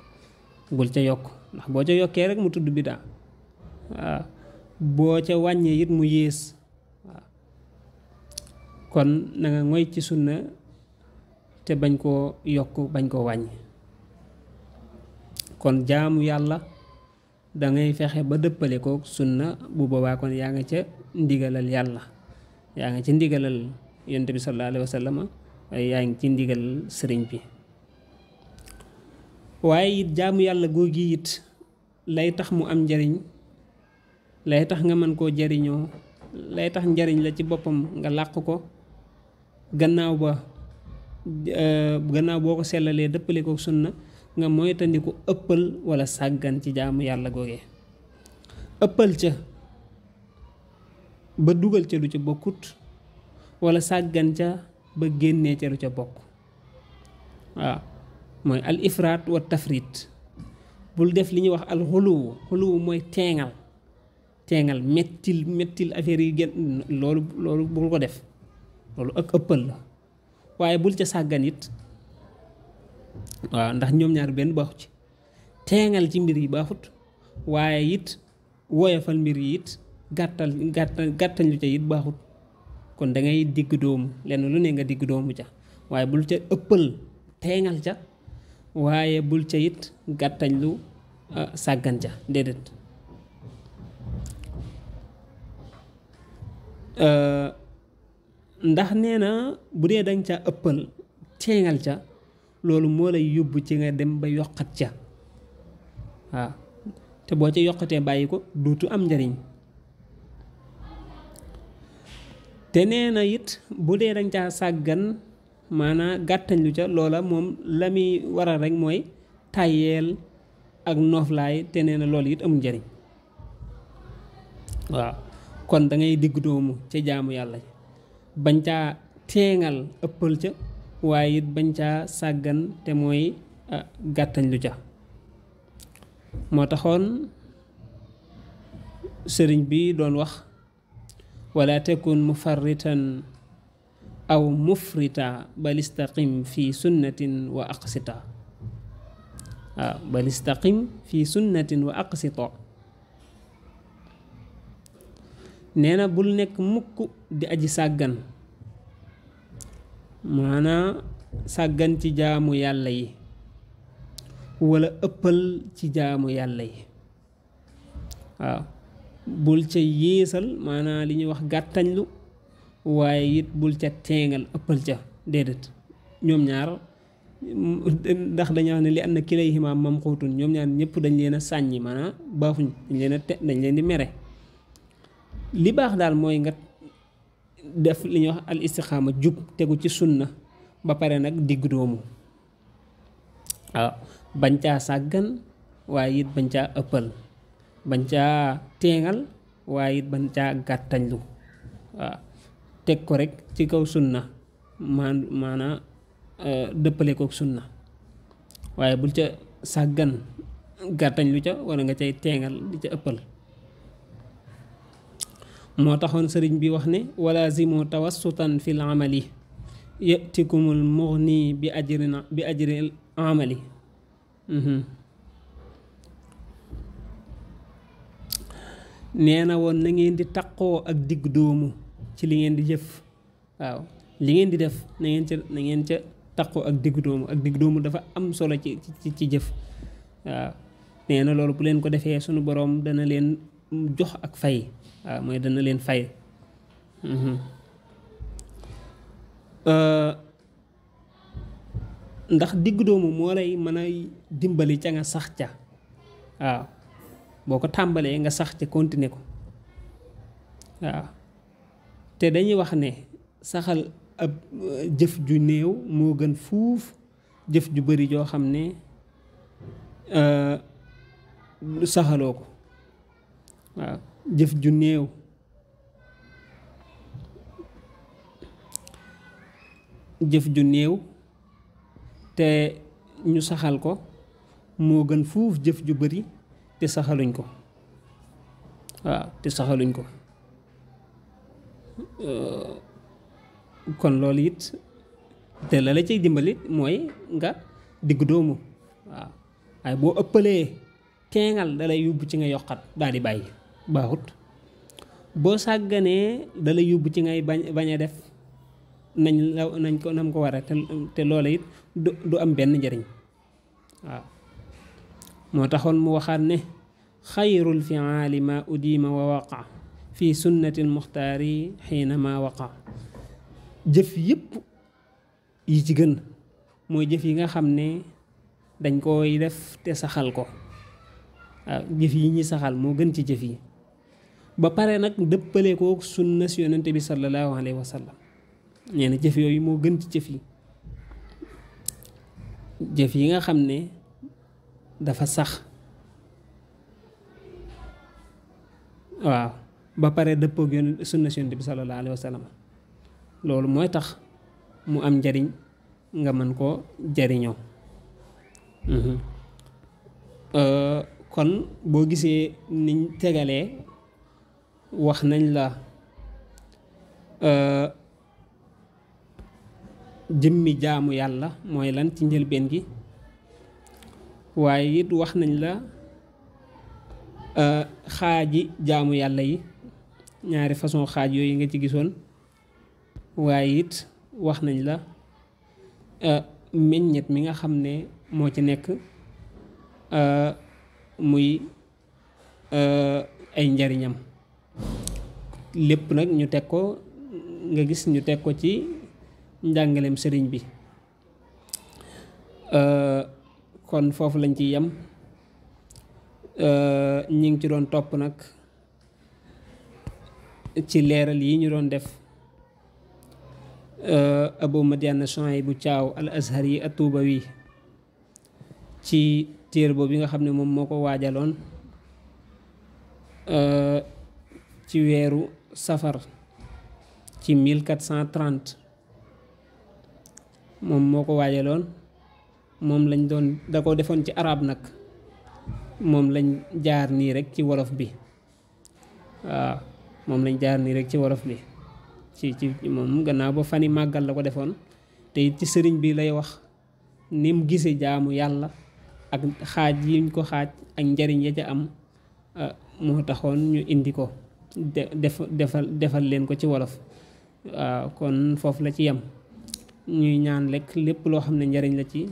Speaker 3: bul ca yokk, ndax boo ca yokkee rek mu tudd bidaa. waaw boo ca wàññee it mu yées. waaw kon na nga ngoy ci sunna te bañ koo yokk bañ koo wàññi. kon jaamu yàlla dangay fexe ba dëppale ko sunna, bu boobaa kon yaa nga ca ndigalal yàlla, yaa nga ci ndigalal Yonent bi sallallahu alayhi wa sallam, waaye yaa ngi ci ndigalal sëriñ bi. waaye it jaamu yàlla googi it lay tax mu am njariñ, lay tax nga mën koo jariñoo, lay tax njariñ la ci boppam nga làq ko gannaaw boo ko sellalee dëppale ko sunna, nga moytandiku ëppal wala sàggan ci jaamu yàlla googee. ëppal ca ba dugal ca lu ca bokkut, wala sàggan ca ba génnee ca lu ca bokk. waaw mooy al ifraat wa tafrit. bul def li ñuy wax al xuluwu mooy teengal mettil affaire yi gën, loolu bul ko def, loolu ak ëppal la. waaye bul ca sàggan it. waaw ndax ñoom ñaar benn baaxu ci. teengal ci mbir yi baaxut, waaye it woyofal mbir yi it gàttal lu ca it baaxut. kon da ngay digg doomu, lenn lu ne nga digg doomu ca, waaye bul ca ëppal teengal ca, waaye bul ca it gàttañ lu sàggan ca, déedéet. ndax nee na bu dee danga ca ëppal teengal ca, loolu moo lay yóbbu ci nga dem ba yokkat ca. waaw te boo ca yokkatee bàyyi ko duutu am njariñ. te nee na it bu dee danga caa sàggan, maanaam gàttañ lu ca, loola moom la muy waral rek mooy tàyyeel ak nooflaay, te nee na loolu it amul njariñ. waaw kon da ngay digg doomu ca jaamu yàlla, bañ caa teengal ëppal ca, waaye it bañ caa sàggan te mooy gàttañ lu ca. moo taxoon sëriñ bi doon wax wala takun mufarritan aw mufrita bal istaqim fi sunnatin wa aqsita. waaw bal istaqim fi sunnatin wa aqsita. nee na bul nekk mukk di aji sàggan, maanaa sàggan ci jaamu yàlla yi wala ëppal ci jaamu yàlla yi. waaw bul ca yéesal, maanaa li ñuy wax gàttañlu, waaye it bul ca teengal ëppal ca, déedéet. ñoom ñaar ndax dañoo wax ne li am na kilayhima mamquutun, ñoom ñaar ñëpp dañ leen a sàññi, maanaa baaxuñ, dañ leen di mere. li baax daal mooy nga def li ñuy wax al istiqaama, jub tegu ci sunna, ba pare nag digg doomu. waaw bañ caa sàggan, waaye it bañ caa ëppal, bañ caa teengal, waaye it bañ caa gàttañlu. waaw teg ko rek ci kaw sunna, maanaa dëppale kook sunna waaye bul ca sàggan gàttañ lu ca wala nga cay teengal di ca ëppal. moo taxoon sëriñ bi wax ne walazimu tawassutan fil amali yatikumul mughni bi ajril amali. nee na woon na ngeen di taqoo ak digg doomu ci li ngeen di jëf. waaw li ngeen di def na ngeen ca taqoo ak digg doomu. ak digg doomu dafa am solo ci jëf. waaw nee na loolu bu leen ko defee sunu boroom dana leen jox ak fay. waaw mooy dana leen fay. ndax digg doomu moo lay mën a dimbali ca nga sax ca. waaw boo ko tàmbalee nga sax ca continuer ko. waaw te dañuy wax ne saxal ab jëf ju néew moo gën fuuf jëf ju bari joo xam ne saxaloo ko. waaw jëf ju néew te ñu saxal ko moo gën fuuf jëf ju bari te saxaluñ ko. waaw te saxaluñ ko. kon loolu it te la la cay dimbali mooy nga digg doomu. waaw waaye boo ëppalee teengal dalay yóbbu ci nga yokkat daal di bàyyi baaxut. boo sàgganee dalay yóbbu ci ngay bañ a def nañ ko nam ko war a te loola it du am benn njariñ. waaw moo taxoon mu waxaat ne xayrul fiaali ma udima wa waqa fi sunnatil muxtaari xiina ma waqa. jëf yëpp yi ci gën mooy jëf yi nga xam ne dañ koy def te saxal ko. waaw jëf yi ñi saxal moo gën ci jëf yi ba pare nag dëppale ko sunna si yonente bi sallallahu alayhi wa sallam. nee na jëf yooyu moo gën ci jëf yi. jëf yi nga xam ne dafa sax. waaw ba pare dëppoog sunna si yonente bi sallallahu alayhi wa sallam loolu mooy tax mu am njariñ nga mën koo jariñoo. kon boo gisee niñ tegalee wax nañ la jëmmi jaamu yàlla mooy lan ci njëlbeen gi waaye it wax nañ la xaaji jaamu yàlla yi ñaari façon xaaj yooyu nga ci gisoon waaye it wax nañ la meññet mi nga xam ne moo ci nekk muy ay njariñam lépp nag ñu teg ko nga gis ñu teg ko ci njàngaleem sëriñ bi. kon foofu lañ ci yem. ñi ngi ci doon topp nag ci leeral yi ñu doon def Abu Madiana Souhaïbou Thiaw al Azhari at-Tuubawi ci téere boobu bi nga xam ne moom moo ko waajaloon ci weeru safar ci 1430 moom moo ko waajaloon moom lañ doon da ko defoon ci arab nag moom lañ jaar nii rek ci wolof bi. waaw moom lañ jaar nii rek ci wolof bi ci moom gannaaw ba fani màggal la ko defoon te it ci sëriñ bi lay wax ni mu gisee jaamu yàlla ak xaaj yiñ ko xaaj ak njariñ ya ca am moo taxoon ñu indi ko defal leen ko ci wolof. waaw kon foofu la ci yem ñuy ñaan lekk lépp loo xam ne njariñ la ci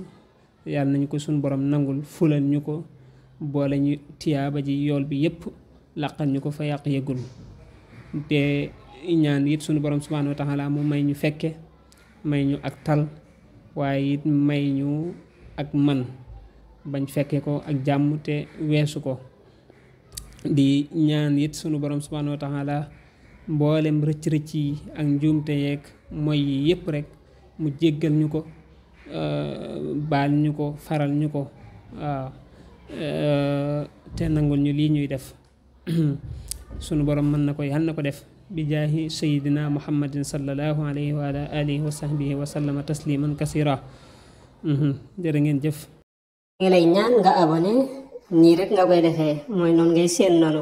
Speaker 3: yàlla nañu ko suñu borom nangul fulal ñu ko boole ñu tiyaaba ji yool bi yépp làqal ñu ko fa yàq yëgul te ñaan it suñu borom subhanahu wa taala mu may ñu fekke may ñu ak tal waaye it may ñu ak man bañ fekke ko ak jàmm te weesu ko. di ñaan it sunu borom subhanahu wa taala mboolem rëcc-rëcc yi ak njuumte yeeg mooy yi yépp rek mu jéggal ñu ko baal ñu ko faral ñu ko waaw te nangul ñu lii ñuy def sunu borom mën na ko yàlla na ko def bi jaahi sayidina muhammadin sallallahu alayhi wa ala alihi wa sahbihi wa sallama tasliman kasira jërë ngeen jëf
Speaker 1: ngi lay ñaan nga abonné nii rek nga koy defee mooy noonu ngay seen noonu